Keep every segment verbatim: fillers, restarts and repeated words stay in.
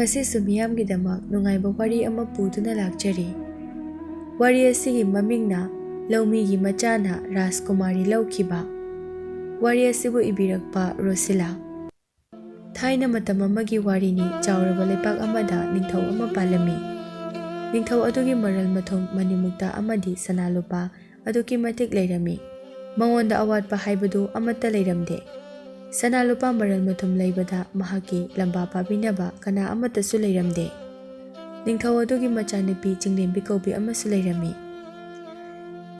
ꯉꯁꯤꯁꯨ ꯃꯤꯌꯥꯝꯒꯤꯗꯃꯛ ꯅꯨꯡꯉꯥꯏꯕ ꯋꯥꯔꯤ ꯑꯃ ꯄꯨꯗꯨꯅ ꯂꯥꯛꯆꯔꯤ꯫ ꯋꯥꯔꯤ ꯑꯁꯤꯒꯤ ꯃꯃꯤꯡꯅ ꯂꯧꯃꯤꯒꯤ ꯃꯆꯥꯅ ꯔꯥꯖꯀꯨꯃꯥꯔꯤ ꯂꯧꯈꯤꯕ꯫ ꯋꯥꯔꯤ ꯑꯁꯤꯕꯨ ꯏꯕꯤꯔꯛꯄ ꯔꯣꯁꯤꯂꯥ꯫ ꯊꯥꯏꯅ ꯃꯇꯝ ꯑꯃꯒꯤ ꯋꯥꯔꯤꯅꯤ, ꯆꯥꯎꯔꯕ ꯂꯩꯄꯥꯛ ꯑꯃꯗ ꯅꯤꯡꯊꯧ ꯑꯃ ꯄꯥꯜꯂꯝꯃꯤ꯫ ꯅꯤꯡꯊꯧ ꯑꯗꯨꯒꯤ ꯃꯔꯜ ꯃꯊꯨꯝ ꯃꯅꯤꯃꯨꯛꯇ ꯑꯃꯗꯤ ꯁꯅꯥ ꯂꯨꯄꯥ ꯑꯗꯨꯛꯀꯤ ꯃꯇꯤꯛ ꯂꯩꯔꯝꯃꯤ꯫ ꯃꯉꯣꯟꯗ ꯑꯋꯥꯠꯄ ꯍꯥꯏꯕꯗꯨ ꯑꯃꯠꯇ ꯂꯩꯔꯝꯗꯦ꯫ ꯁꯅꯥ ꯂꯨꯄꯥ ꯃꯔꯜ ꯃꯊꯨꯝ ꯂꯩꯕꯗ ꯃꯍꯥꯛꯀꯤ ꯂꯝꯕꯥ ꯄꯥꯕꯤꯅꯕ ꯀꯅꯥ ꯑꯃꯠꯇꯁꯨ ꯂꯩꯔꯝꯗꯦ꯫ ꯅꯤꯡꯊꯧ ꯑꯗꯨꯒꯤ ꯃꯆꯥꯅꯨꯄꯤ ꯆꯤꯡꯂꯦꯝꯕꯤ ꯀꯧꯕꯤ ꯑꯃꯁꯨ ꯂꯩꯔꯝꯃꯤ꯫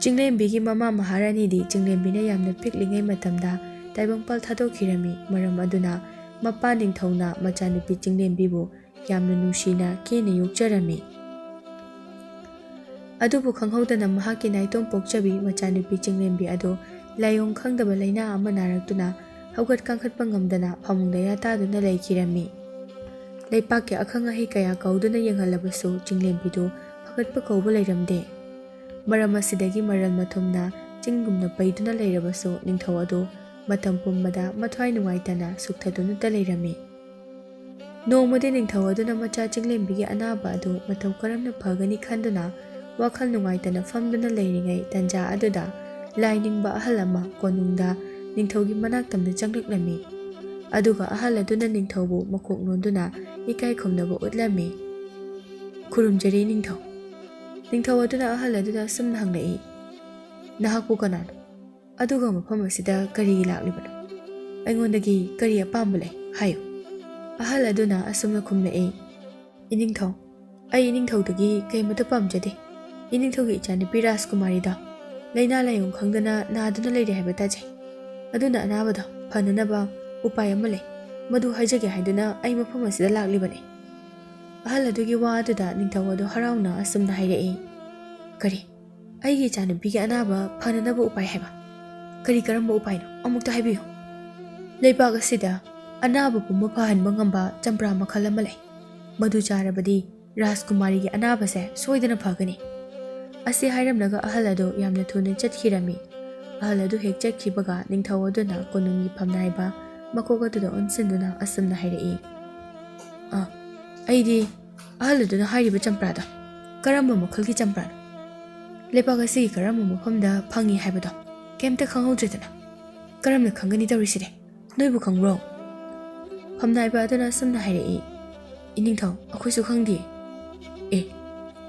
ꯆꯤꯡꯂꯦꯝꯕꯤꯒꯤ ꯃꯃꯥ ꯃꯍꯥꯔꯥꯅꯤꯗꯤ ꯆꯤꯡꯂꯦꯝꯕꯤꯅ ꯌꯥꯝꯅ ꯄꯤꯛꯂꯤꯉꯩ ꯃꯇꯝꯗ ꯇꯥꯏꯕꯪꯄꯥꯜ ꯊꯥꯗꯣꯛꯈꯤꯔꯝꯃꯤ꯫ ꯃꯔꯝ ꯑꯗꯨꯅ ꯃꯄꯥ ꯅꯤꯡꯊꯧꯅ ꯃꯆꯥꯅꯨꯄꯤ ꯆꯤꯡꯂꯦꯝꯕꯤꯕꯨ ꯌꯥꯝꯅ ꯅꯨꯡꯁꯤꯅ ꯀꯦꯅ ꯌꯣꯛꯆꯔꯝꯃꯤ꯫ ꯑꯗꯨꯕꯨ ꯈꯪꯍꯧꯗꯅ ꯃꯍꯥꯛꯀꯤ ꯅꯥꯏꯇꯣꯝ ꯄꯣꯛꯆꯕꯤ ꯃꯆꯥꯅꯨꯄꯤ ꯆꯤꯡꯂꯦꯝꯕꯤ ꯑꯗꯨ ꯂꯥꯏꯑꯣꯡ ꯈꯪꯗꯕ ꯂꯥꯏꯅꯥ ꯑꯃ ꯅꯥꯔꯛꯇꯨꯅ ꯍꯧꯒꯠ ꯀꯥꯡꯈꯠꯄ ꯉꯝꯗꯅ ꯐꯃꯨꯡꯗ ꯌꯥꯇꯥꯗꯨꯅ ꯂꯩꯈꯤꯔꯝꯃꯤ꯫ ꯂꯩꯄꯥꯛꯀꯤ ꯑꯈꯪ ꯑꯍꯩ ꯀꯌꯥ ꯀꯧꯗꯨꯅ ꯌꯦꯡꯍꯜꯂꯕꯁꯨ ꯆꯤꯡꯂꯦꯝꯕꯤꯗꯨ ꯐꯒꯠꯄ ꯀꯧꯕ ꯂꯩꯔꯝꯗꯦ꯫ ꯃꯔꯝ ꯑꯁꯤꯗꯒꯤ ꯃꯔꯜ ꯃꯊꯨꯝꯅ ꯆꯤꯡꯒꯨꯝꯅ ꯄꯩꯗꯨꯅ ꯂꯩꯔꯕꯁꯨ ꯅꯤꯡꯊꯧ ꯑꯗꯨ ꯃꯇꯝ ꯄꯨꯝꯕꯗ ꯃꯊ꯭ꯋꯥꯏ ꯅꯨꯡꯉꯥꯏꯇꯅ ꯁꯨꯛꯊꯗꯨꯅꯇ ꯂꯩꯔꯝꯃꯤ꯫ ꯅꯣꯡꯃꯗꯤ ꯅꯤꯡꯊꯧ ꯑꯗꯨꯅ ꯃꯆꯥ ꯆꯤꯡꯂꯦꯝꯕꯤꯒꯤ ꯑꯅꯥꯕ ꯑꯗꯨ ꯃꯇꯧ ꯀꯔꯝꯅ ꯐꯒꯅꯤ ꯈꯟꯗꯨꯅ ꯋꯥꯈꯜ ꯅꯨꯡꯉꯥꯏꯇꯅ ꯐꯝꯗꯨꯅ ꯂꯩꯔꯤꯉꯩ ꯇꯟꯖꯥ ꯑꯗꯨꯗ ꯂꯥꯏ ꯅꯤꯡꯕ ꯑꯍꯜ ꯑꯃ ꯀꯣꯅꯨꯡꯗ ꯅꯤꯡꯊꯧꯒꯤ ꯃꯅꯥꯛꯇꯝꯗ ꯆꯪꯂꯛꯂꯝꯃꯤ꯫ ꯑꯗꯨꯒ ꯑꯍꯜ ꯑꯗꯨꯅ ꯅꯤꯡꯊꯧꯕꯨ ꯃꯀꯣꯛ ꯅꯣꯟꯗꯨꯅ ꯏꯀꯥꯏ ꯈꯨꯝꯅꯕ ꯎꯠꯂꯝꯃꯤ꯫ "ꯈꯨꯔꯨꯝꯖꯔꯤ ꯅꯤꯡꯊꯧ꯫" ꯅꯤꯡꯊꯧ ꯑꯗꯨꯅ ꯑꯍꯜ ꯑꯗꯨꯗ ꯑꯁꯨꯝꯅ ꯍꯪꯂꯛꯏ, "ꯅꯍꯥꯛꯄꯨ ꯀꯅꯥꯅꯣ? ꯑꯗꯨꯒ ꯃꯐꯝ ꯑꯁꯤꯗ ꯀꯔꯤꯒꯤ ꯂꯥꯛꯂꯤꯕꯅꯣ? ꯑꯩꯉꯣꯟꯗꯒꯤ ꯀꯔꯤ ꯑꯄꯥꯝꯕ ꯂꯩ? ꯍꯥꯏꯌꯨ꯫" ꯑꯍꯜ ꯑꯗꯨꯅ ꯑꯁꯨꯝꯅ ꯈꯨꯝꯂꯛꯏ, "ꯏꯅꯤꯡꯊꯧ, ꯑꯩ ꯏꯅꯤꯡꯊꯧꯗꯒꯤ ꯀꯔꯤꯃꯠꯇ ꯄꯥꯝꯖꯗꯦ꯫ ꯏꯅꯤꯡꯊꯧꯒꯤ ꯏꯆꯥꯅꯨꯄꯤ ꯔꯥꯖꯀꯨꯃꯥꯔꯤꯗꯣ ꯂꯥꯏꯅꯥ ꯂꯥꯏꯌꯣꯡ ꯈꯪꯗꯅ ꯅꯥꯗꯨꯅ ꯂꯩꯔꯦ ꯍꯥꯏꯕ ꯇꯥꯖꯩ꯫ ꯑꯗꯨꯅ ꯑꯅꯥꯕꯗꯣ ꯐꯅꯅꯕ ꯎꯄꯥꯏ ꯑꯃ ꯂꯩ꯫ ꯃꯗꯨ ꯍꯥꯏꯖꯒꯦ ꯍꯥꯏꯗꯨꯅ ꯑꯩ ꯃꯐꯝ ꯑꯁꯤꯗ ꯂꯥꯛꯂꯤꯕꯅꯤ꯫" ꯑꯍꯜ ꯑꯗꯨꯒꯤ ꯋꯥ ꯑꯗꯨꯗ ꯅꯤꯡꯊꯧ ꯑꯗꯨ ꯍꯔꯥꯎꯅ ꯑꯁꯨꯝꯅ ꯍꯥꯏꯔꯛꯏ, "ꯀꯔꯤ? ꯑꯩꯒꯤ ꯏꯆꯥꯅꯨꯄꯤꯒꯤ ꯑꯅꯥꯕ ꯐꯅꯅꯕ ꯎꯄꯥꯏ ꯍꯥꯏꯕ? ꯀꯔꯤ ꯀꯔꯝꯕ ꯎꯄꯥꯏꯅꯣ? ꯑꯃꯨꯛꯇ ꯍꯥꯏꯕꯤꯌꯨ꯫" "ꯂꯩꯕꯥꯛ ꯑꯁꯤꯗ ꯑꯅꯥꯕ ꯄꯨꯝꯕ ꯐꯍꯟꯕ ꯉꯝꯕ ꯆꯝꯄ꯭ꯔꯥ ꯃꯈꯜ ꯑꯃ ꯂꯩ꯫ ꯃꯗꯨ ꯆꯥꯔꯕꯗꯤ ꯔꯥꯖꯀꯨꯃꯥꯔꯤꯒꯤ ꯑꯅꯥꯕꯁꯦ ꯁꯣꯏꯗꯅ ꯐꯒꯅꯤ꯫" ꯑꯁꯤ ꯍꯥꯏꯔꯝꯂꯒ ꯑꯍꯜ ꯑꯗꯨ ꯌꯥꯝꯅ ꯊꯨꯅ ꯆꯠꯈꯤꯔꯝꯃꯤ꯫ ꯑꯍꯜ ꯑꯗꯨ ꯍꯦꯛ ꯆꯠꯈꯤꯕꯒ ꯅꯤꯡꯊꯧ ꯑꯗꯨꯅ ꯀꯣꯅꯨꯡꯒꯤ ꯐꯝꯅꯥꯏꯕ ꯃꯀꯣꯛ ꯑꯗꯨꯗ ꯑꯣꯟꯁꯤꯟꯗꯨꯅ ꯑꯁꯨꯝꯅ ꯍꯥꯏꯔꯛꯏ, "ꯑ, ꯑꯩꯗꯤ ꯑꯍꯜ ꯑꯗꯨꯅ ꯍꯥꯏꯔꯤꯕ ꯆꯝꯄ꯭ꯔꯥꯗꯣ ꯀꯔꯝꯕ ꯃꯈꯜꯒꯤ ꯆꯝꯄ꯭ꯔꯥꯅꯣ, ꯂꯩꯕꯥꯛ ꯑꯁꯤꯒꯤ ꯀꯔꯝꯕ ꯃꯐꯝꯗ ꯐꯪꯉꯤ ꯍꯥꯏꯕꯗꯣ ꯀꯩꯝꯇ ꯈꯪꯍꯧꯗ꯭ꯔꯦꯗꯅ꯫ ꯀꯔꯝꯅ ꯈꯪꯒꯅꯤ ꯇꯧꯔꯤꯁꯤꯗꯤ? ꯅꯣꯏꯕꯨ ꯈꯪꯕ꯭ꯔꯣ? ꯐꯝꯅꯥꯏꯕ ꯑꯗꯨꯅ ꯑꯁꯨꯝꯅ ꯍꯥꯏꯔꯛꯏ, "ꯏꯅꯤꯡꯊꯧ, ꯑꯩꯈꯣꯏꯁꯨ ꯈꯪꯗꯦ꯫" "ꯑꯦ,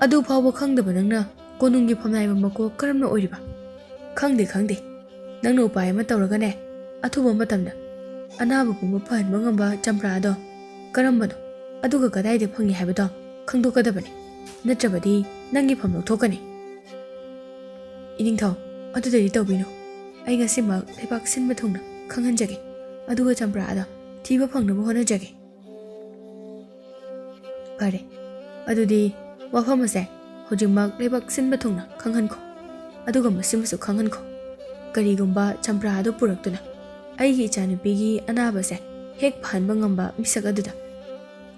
ꯑꯗꯨ ꯐꯥꯎꯕ ꯈꯪꯗꯕ ꯅꯪꯅ ꯀꯣꯅꯨꯡꯒꯤ ꯐꯝꯅꯥꯏꯕ ꯃꯀꯣꯛ ꯀꯔꯝꯅ ꯑꯣꯏꯔꯤꯕ?" "ꯈꯪꯗꯦ, ꯈꯪꯗꯦ꯫ ꯅꯪꯅ ꯎꯄꯥꯏ ꯑꯃ ꯇꯧꯔꯒꯅꯦ, ꯑꯊꯨꯕ ꯃꯇꯝꯗ ꯑꯅꯥꯕ ꯄꯨꯝꯕ ꯐꯍꯟꯕ ꯉꯝꯕ ꯆꯝꯄ꯭ꯔꯥ ꯑꯗꯣ ꯀꯔꯝꯕꯅꯣ, ꯑꯗꯨꯒ ꯀꯗꯥꯏꯗ ꯐꯪꯉꯤ ꯍꯥꯏꯕꯗꯣ ꯈꯪꯗꯣꯛꯀꯗꯕꯅꯤ꯫ ꯅꯠꯇ꯭ꯔꯕꯗꯤ ꯅꯪꯒꯤ ꯐꯝ ꯂꯧꯊꯣꯛꯀꯅꯤ꯫" "ꯏꯅꯤꯡꯊꯧ, ꯑꯗꯨꯗꯗꯤ ꯇꯧꯕꯤꯅꯨ꯫ ꯑꯩ ꯉꯁꯤꯃꯛ ꯂꯩꯕꯥꯛ ꯁꯤꯟꯕ ꯊꯨꯡꯅ ꯈꯪꯍꯟꯖꯒꯦ, ꯑꯗꯨꯒ ꯆꯝꯄ꯭ꯔꯥ ꯑꯗꯣ ꯊꯤꯕ ꯐꯪꯅꯕ ꯍꯣꯠꯅꯖꯒꯦ꯫" "ꯐꯔꯦ, ꯑꯗꯨꯗꯤ ꯋꯥꯐꯝ ꯑꯁꯦ ꯍꯧꯖꯤꯛꯃꯛ ꯂꯩꯕꯥꯛ ꯁꯤꯟꯕ ꯊꯨꯡꯅ ꯈꯪꯍꯟꯈꯣ, ꯑꯗꯨꯒ ꯃꯁꯤꯃꯁꯨ ꯈꯪꯍꯟꯈꯣ, ꯀꯔꯤꯒꯨꯝꯕ ꯆꯝꯄ꯭ꯔꯥ ꯑꯗꯨ ꯄꯨꯔꯛꯇꯨꯅ ꯑꯩꯒꯤ ꯏꯆꯥꯅꯨꯄꯤꯒꯤ ꯑꯅꯥꯕꯁꯦ ꯍꯦꯛ ꯐꯍꯟꯕ ꯉꯝꯕ ꯃꯤꯁꯛ ꯑꯗꯨꯗ,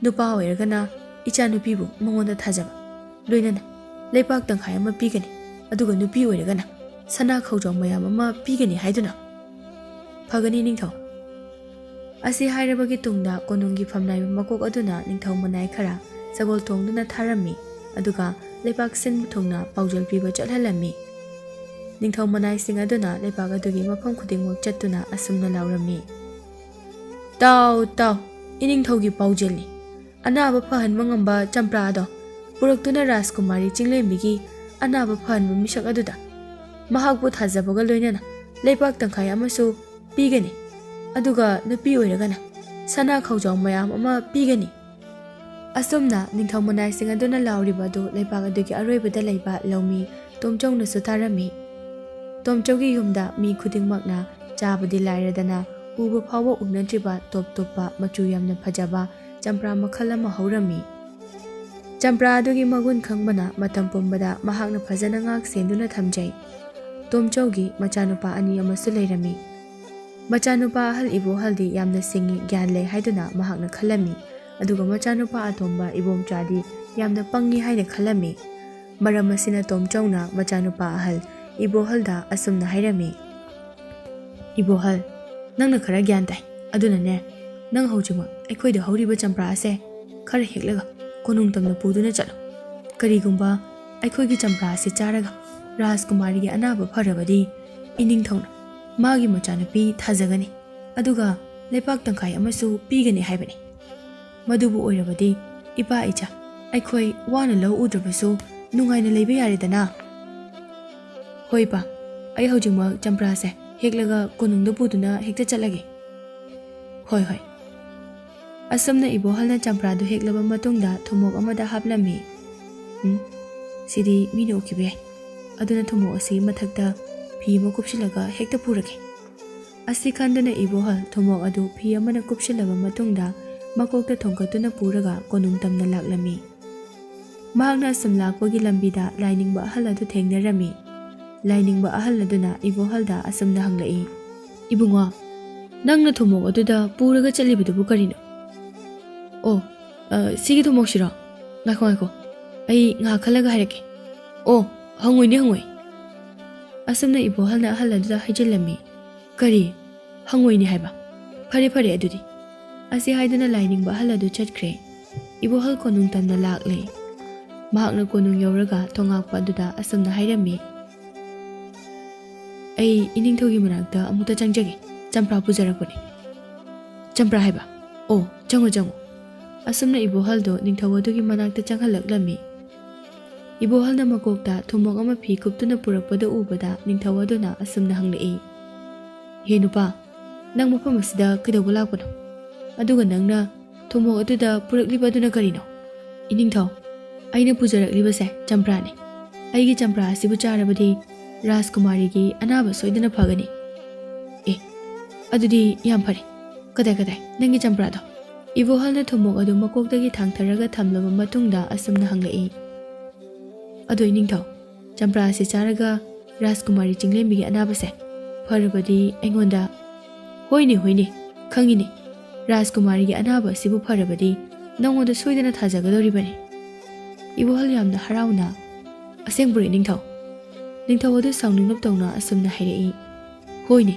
ꯅꯨꯄꯥ ꯑꯣꯏꯔꯒꯅ ꯏꯆꯥꯅꯨꯄꯤꯕꯨ ꯃꯉꯣꯟꯗ ꯊꯥꯖꯕ, ꯂꯣꯏꯅꯅ ꯂꯩꯕꯥꯛ ꯇꯪꯈꯥꯏ ꯑꯃ ꯄꯤꯒꯅꯤ, ꯑꯗꯨꯒ ꯅꯨꯄꯤ ꯑꯣꯏꯔꯒꯅ ꯁꯅꯥ ꯈꯧꯖꯥꯎ ꯃꯌꯥꯝ ꯑꯃ ꯄꯤꯒꯅꯤ ꯍꯥꯏꯗꯨꯅ꯫" "ꯐꯒꯅꯤ ꯅꯤꯡꯊꯧ꯫" ꯑꯁꯤ ꯍꯥꯏꯔꯕꯒꯤ ꯇꯨꯡꯗ ꯀꯣꯅꯨꯡꯒꯤ ꯐꯝꯅꯥꯏꯕ ꯃꯀꯣꯛ ꯑꯗꯨꯅ ꯅꯤꯡꯊꯧ ꯃꯅꯥꯏ ꯈꯔ ꯁꯒꯣꯜ ꯇꯣꯡꯗꯨꯅ ꯊꯥꯔꯝꯃꯤ, ꯑꯗꯨꯒ ꯂꯩꯕꯥꯛ ꯁꯤꯟꯕ ꯊꯨꯡꯅ ꯄꯥꯎꯖꯦꯜ ꯄꯤꯕ ꯆꯠꯍꯜꯂꯝꯃꯤ꯫ ꯅꯤꯡꯊꯧ ꯃꯅꯥꯏꯁꯤꯡ ꯑꯗꯨꯅ ꯂꯩꯕꯥꯛ ꯑꯗꯨꯒꯤ ꯃꯐꯝ ꯈꯨꯗꯤꯡꯃꯛ ꯆꯠꯇꯨꯅ ꯑꯁꯨꯝꯅ ꯂꯥꯎꯔꯝꯃꯤ, "ꯇꯥꯎ, ꯇꯥꯎ, ꯏꯅꯤꯡꯊꯧꯒꯤ ꯄꯥꯎꯖꯦꯜꯅꯤ꯫ ꯑꯅꯥꯕ ꯐꯍꯟꯕ ꯉꯝꯕ ꯆꯝꯄ꯭ꯔꯥ ꯑꯗꯣ ꯄꯨꯔꯛꯇꯨꯅ ꯔꯥꯖꯀꯨꯃꯥꯔꯤ ꯆꯤꯡꯂꯦꯝꯕꯤꯒꯤ ꯑꯅꯥꯕ ꯐꯍꯟꯕ ꯃꯤꯁꯛ ꯑꯗꯨꯗ ꯃꯍꯥꯛꯄꯨ ꯊꯥꯖꯕꯒ ꯂꯣꯏꯅꯅ ꯂꯩꯕꯥꯛ ꯇꯪꯈꯥꯏ ꯑꯃꯁꯨ ꯄꯤꯒꯅꯤ, ꯑꯗꯨꯒ ꯅꯨꯄꯤ ꯑꯣꯏꯔꯒꯅ ꯁꯅꯥ ꯈꯧꯖꯥꯎ ꯃꯌꯥꯝ ꯑꯃ ꯄꯤꯒꯅꯤ꯫" ꯑꯁꯨꯝꯅ ꯅꯤꯡꯊꯧ ꯃꯅꯥꯏꯁꯤꯡ ꯑꯗꯨꯅ ꯂꯥꯎꯔꯤꯕ ꯑꯗꯨ ꯂꯩꯕꯥꯛ ꯑꯗꯨꯒꯤ ꯑꯔꯣꯏꯕꯗ ꯂꯩꯕ ꯂꯧꯃꯤ ꯇꯣꯝꯆꯧꯅꯁꯨ ꯇꯥꯔꯝꯃꯤ꯫ ꯇꯣꯝꯆꯧꯒꯤ ꯌꯨꯝꯗ ꯃꯤ ꯈꯨꯗꯤꯡꯃꯛꯅ ꯆꯥꯕꯗꯤ ꯂꯥꯏꯔꯗꯅ ꯎꯕ ꯐꯥꯎꯕ ꯎꯅꯗ꯭ꯔꯤꯕ ꯇꯣꯞ ꯇꯣꯞꯄ ꯃꯆꯨ ꯌꯥꯝꯅ ꯐꯖꯕ ꯆꯝꯄ꯭ꯔꯥ ꯃꯈꯜ ꯑꯃ ꯍꯧꯔꯝꯃꯤ꯫ ꯆꯝꯄ꯭ꯔꯥ ꯑꯗꯨꯒꯤ ꯃꯒꯨꯟ ꯈꯪꯕꯅ ꯃꯇꯝ ꯄꯨꯝꯕꯗ ꯃꯍꯥꯛꯅ ꯐꯖꯅ ꯉꯥꯛ ꯁꯦꯟꯗꯨꯅ ꯊꯝꯖꯩ꯫ ꯇꯣꯝꯆꯧꯒꯤ ꯃꯆꯥꯅꯨꯄꯥ ꯑꯅꯤ ꯑꯃꯁꯨ ꯂꯩꯔꯝꯃꯤ꯫ ꯃꯆꯥꯅꯨꯄꯥ ꯑꯍꯜ ꯏꯕꯣꯍꯜꯗꯤ ꯌꯥꯝꯅ ꯁꯤꯡꯉꯤ, ꯒ꯭ꯌꯥꯟ ꯂꯩ ꯍꯥꯏꯗꯨꯅ ꯃꯍꯥꯛꯅ ꯈꯜꯂꯝꯃꯤ, ꯑꯗꯨꯒ ꯃꯆꯥꯅꯨꯄꯥ ꯑꯇꯣꯝꯕ ꯏꯕꯣꯝꯆꯥꯗꯤ ꯌꯥꯝꯅ ꯄꯪꯉꯤ ꯍꯥꯏꯅ ꯈꯜꯂꯝꯃꯤ꯫ ꯃꯔꯝ ꯑꯁꯤꯅ ꯇꯣꯝꯆꯧꯅ ꯃꯆꯥꯅꯨꯄꯥ ꯑꯍꯜ ꯏꯕꯣꯍꯜꯗ ꯑꯁꯨꯝꯅ ꯍꯥꯏꯔꯝꯃꯤ, "ꯏꯕꯣꯍꯜ, ꯅꯪꯅ ꯈꯔ ꯒ꯭ꯌꯥꯟ ꯇꯥꯏ, ꯑꯗꯨꯅꯅꯦ, ꯅꯪ ꯍꯧꯖꯤꯛꯃꯛ ꯑꯩꯈꯣꯏꯗ ꯍꯧꯔꯤꯕ ꯆꯝꯄ꯭ꯔꯥ ꯑꯁꯦ ꯈꯔ ꯍꯦꯛꯂꯒ ꯀꯣꯅꯨꯡ ꯇꯝꯅ ꯄꯨꯗꯨꯅ ꯆꯠꯂꯨ꯫ ꯀꯔꯤꯒꯨꯝꯕ ꯑꯩꯈꯣꯏꯒꯤ ꯆꯝꯄ꯭ꯔꯥ ꯑꯁꯤ ꯆꯥꯔꯒ ꯔꯥꯖꯀꯨꯃꯥꯔꯤꯒꯤ ꯑꯅꯥꯕ ꯐꯔꯕꯗꯤ, ꯏꯅꯤꯡꯊꯧꯅ ꯃꯥꯒꯤ ꯃꯆꯥꯅꯨꯄꯤ ꯊꯥꯖꯒꯅꯤ, ꯑꯗꯨꯒ ꯂꯩꯄꯥꯛ ꯇꯪꯈꯥꯏ ꯑꯃꯁꯨ ꯄꯤꯒꯅꯤ ꯍꯥꯏꯕꯅꯤ꯫ ꯃꯗꯨꯕꯨ ꯑꯣꯏꯔꯕꯗꯤ, ꯏꯄꯥ ꯏꯆꯥ, ꯑꯩꯈꯣꯏ ꯋꯥꯅ ꯂꯧ ꯎꯗ꯭ꯔꯕꯁꯨ ꯅꯨꯡꯉꯥꯏꯅ ꯂꯩꯕ ꯌꯥꯔꯦꯗꯅ꯫ ꯍꯣꯏ ꯏꯄꯥ, ꯑꯩ ꯍꯧꯖꯤꯛꯃꯛ ꯆꯝꯄ꯭ꯔꯥꯁꯦ ꯍꯦꯛꯂꯒ ꯀꯣꯅꯨꯡꯗ ꯄꯨꯗꯨꯅ ꯍꯦꯛꯇ ꯆꯠꯂꯒꯦ꯫ ꯍꯣꯏ, ꯍꯣꯏ꯫ ꯑꯁꯨꯝꯅ ꯏꯕꯣꯍꯜꯅ ꯆꯝꯄ꯭ꯔꯥꯗꯨ ꯍꯦꯛꯂꯕ ꯃꯇꯨꯡꯗ ꯊꯨꯝꯃꯣꯛ ꯑꯃꯗ ꯍꯥꯞꯂꯝꯃꯤ꯫ ꯎꯝ, ꯁꯤꯗꯤ ꯃꯤꯅ ꯎꯈꯤꯕ ꯌꯥꯏ꯫ ꯑꯗꯨꯅ ꯊꯨꯝꯃꯣꯛ ꯑꯁꯤ ꯃꯊꯛꯇ ꯐꯤ ꯑꯃ ꯀꯨꯞꯁꯤꯜꯂꯒ ꯍꯦꯛꯇ ꯄꯨꯔꯒꯦ꯫ ꯑꯁꯤ ꯈꯟꯗꯨꯅ ꯏꯕꯣꯍꯜ ꯊꯨꯝꯃꯣꯛ ꯑꯗꯨ ꯐꯤ ꯑꯃꯅ ꯀꯨꯞꯁꯤꯜꯂꯕ ꯃꯇꯨꯡꯗ ꯃꯀꯣꯛꯇ ꯊꯣꯡꯀꯠꯇꯨꯅ ꯄꯨꯔꯒ ꯀꯣꯅꯨꯡ ꯇꯝꯅ ꯂꯥꯛꯂꯝꯃꯤ꯫ ꯃꯍꯥꯛꯅ ꯑꯁꯨꯝ ꯂꯥꯛꯄꯒꯤ ꯂꯝꯕꯤꯗ ꯂꯥꯏꯅꯤꯡꯕ ꯑꯍꯜ ꯑꯗꯨ ꯊꯦꯡꯅꯔꯝꯃꯤ꯫ ꯂꯥꯏꯅꯤꯡꯕ ꯑꯍꯜ ꯑꯗꯨꯅ ꯏꯕꯣꯍꯜꯗ ꯑꯁꯨꯝꯅ ꯍꯪꯂꯛꯏ, "ꯏꯕꯨꯡꯉꯣ, ꯅꯪꯅ ꯊꯨꯝꯃꯣꯛ ꯑꯗꯨꯗ ꯄꯨꯔꯒ ꯆꯠꯂꯤꯕꯗꯨꯕꯨ ꯀꯔꯤꯅꯣ?" "ꯑꯣ, ꯑ, ꯁꯤꯒꯤ ꯊꯨꯝꯃꯣꯛꯁꯤꯔꯣ? ꯉꯥꯏꯈꯣ, ꯉꯥꯏꯈꯣ, ꯑꯩ ꯉꯥꯏꯍꯥꯛ ꯈꯜꯂꯒ ꯍꯥꯏꯔꯛꯀꯦ꯫ ꯑꯣ, ꯍꯪꯉꯣꯏꯅꯦ, ꯍꯪꯉꯣꯏ!" ꯑꯁꯨꯝꯅ ꯏꯕꯣꯍꯜꯅ ꯑꯍꯜ ꯑꯗꯨꯗ ꯍꯥꯏꯖꯤꯜꯂꯝꯃꯤ꯫ "ꯀꯔꯤ? ꯍꯪꯉꯣꯏꯅꯦ ꯍꯥꯏꯕ? ꯐꯔꯦ, ꯐꯔꯦ ꯑꯗꯨꯗꯤ꯫" ꯑꯁꯤ ꯍꯥꯏꯗꯨꯅ ꯂꯥꯏꯅꯤꯡꯕ ꯑꯍꯜ ꯑꯗꯨ ꯆꯠꯈ꯭ꯔꯦ꯫ ꯏꯕꯣꯍꯜ ꯀꯣꯅꯨꯡ ꯇꯝꯅ ꯂꯥꯛꯂꯦ꯫ ꯃꯍꯥꯛꯅ ꯀꯣꯅꯨꯡ ꯌꯧꯔꯒ ꯊꯣꯉꯥꯛꯄ ꯑꯗꯨꯗ ꯑꯁꯨꯝꯅ ꯍꯥꯏꯔꯝꯃꯤ, "ꯑꯩ ꯏꯅꯤꯡꯊꯧꯒꯤ ꯃꯅꯥꯛꯇ ꯑꯃꯨꯛꯇ ꯆꯪꯖꯒꯦ, ꯆꯝꯄ꯭ꯔꯥ ꯄꯨꯖꯔꯛꯄꯅꯤ꯫" "ꯆꯝꯄ꯭ꯔꯥ ꯍꯥꯏꯕ? ꯑꯣ, ꯆꯪꯉꯣ, ꯆꯪꯉꯣ꯫" ꯑꯁꯨꯝꯅ ꯏꯕꯣꯍꯜꯗꯣ ꯅꯤꯡꯊꯧ ꯑꯗꯨꯒꯤ ꯃꯅꯥꯛꯇ ꯆꯪꯍꯜꯂꯛꯂꯝꯃꯤ꯫ ꯏꯕꯣꯍꯜꯅ ꯃꯀꯣꯛꯇ ꯊꯨꯝꯃꯣꯛ ꯑꯃ ꯐꯤ ꯀꯨꯞꯇꯨꯅ ꯄꯨꯔꯛꯄꯗꯨ ꯎꯕꯗ ꯅꯤꯡꯊꯧ ꯑꯗꯨꯅ ꯑꯁꯨꯝꯅ ꯍꯪꯂꯛꯏ, "ꯍꯦ ꯅꯨꯄꯥ, ꯅꯪ ꯃꯐꯝ ꯑꯁꯤꯗ ꯀꯩꯗꯧꯕ ꯂꯥꯛꯄꯅꯣ? ꯑꯗꯨꯒ ꯅꯪꯅ ꯊꯨꯝꯃꯣꯛ ꯑꯗꯨꯗ ꯄꯨꯔꯛꯂꯤꯕ ꯑꯗꯨꯅ ꯀꯔꯤꯅꯣ?" "ꯏꯅꯤꯡꯊꯧ, ꯑꯩꯅ ꯄꯨꯖꯔꯛꯂꯤꯕꯁꯦ ꯆꯝꯄ꯭ꯔꯥꯅꯤ꯫ ꯑꯩꯒꯤ ꯆꯝꯄ꯭ꯔꯥ ꯑꯁꯤꯕꯨ ꯆꯥꯔꯕꯗꯤ ꯔꯥꯖꯀꯨꯃꯥꯔꯤꯒꯤ ꯑꯅꯥꯕ ꯁꯣꯏꯗꯅ ꯐꯒꯅꯤ꯫" "ꯑꯦ, ꯑꯗꯨꯗꯤ ꯌꯥꯝ ꯐꯔꯦ꯫ ꯀꯗꯥꯏ, ꯀꯗꯥꯏ, ꯅꯪꯒꯤ ꯆꯝꯄ꯭ꯔꯥꯗꯣ?" ꯏꯕꯣꯍꯜꯅ ꯊꯨꯝꯃꯣꯛ ꯑꯗꯨ ꯃꯀꯣꯛꯇꯒꯤ ꯊꯥꯡꯊꯔꯒ ꯊꯝꯂꯕ ꯃꯇꯨꯡꯗ ꯑꯁꯨꯝꯅ ꯍꯪꯂꯛꯏ, "ꯑꯗꯣ ꯏꯅꯤꯡꯊꯧ, ꯆꯝꯄ꯭ꯔꯥ ꯑꯁꯤ ꯆꯥꯔꯒ ꯔꯥꯖꯀꯨꯃꯥꯔꯤ ꯆꯤꯡꯂꯦꯝꯕꯤꯒꯤ ꯑꯅꯥꯕꯁꯦ ꯐꯔꯕꯗꯤ ꯑꯩꯉꯣꯟꯗ," "ꯍꯣꯏꯅꯦ, ꯍꯣꯏꯅꯦ, ꯈꯪꯉꯤꯅꯦ꯫ ꯔꯥꯖꯀꯨꯃꯥꯔꯤꯒꯤ ꯑꯅꯥꯕ ꯑꯁꯤꯕꯨ ꯐꯔꯕꯗꯤ ꯅꯉꯣꯟꯗ ꯁꯣꯏꯗꯅ ꯊꯥꯖꯒꯗꯧꯔꯤꯕꯅꯤ꯫" ꯏꯕꯣꯍꯜ ꯌꯥꯝꯅ ꯍꯔꯥꯎꯅ, "ꯑꯁꯦꯡꯕ꯭ꯔꯣ ꯏꯅꯤꯡꯊꯧ?" ꯅꯤꯡꯊꯧ ꯑꯗꯨ ꯁꯥꯎꯅꯤꯡꯂꯞ ꯇꯧꯅ ꯑꯁꯨꯝꯅ ꯍꯥꯏꯔꯛꯏ, "ꯍꯣꯏꯅꯦ,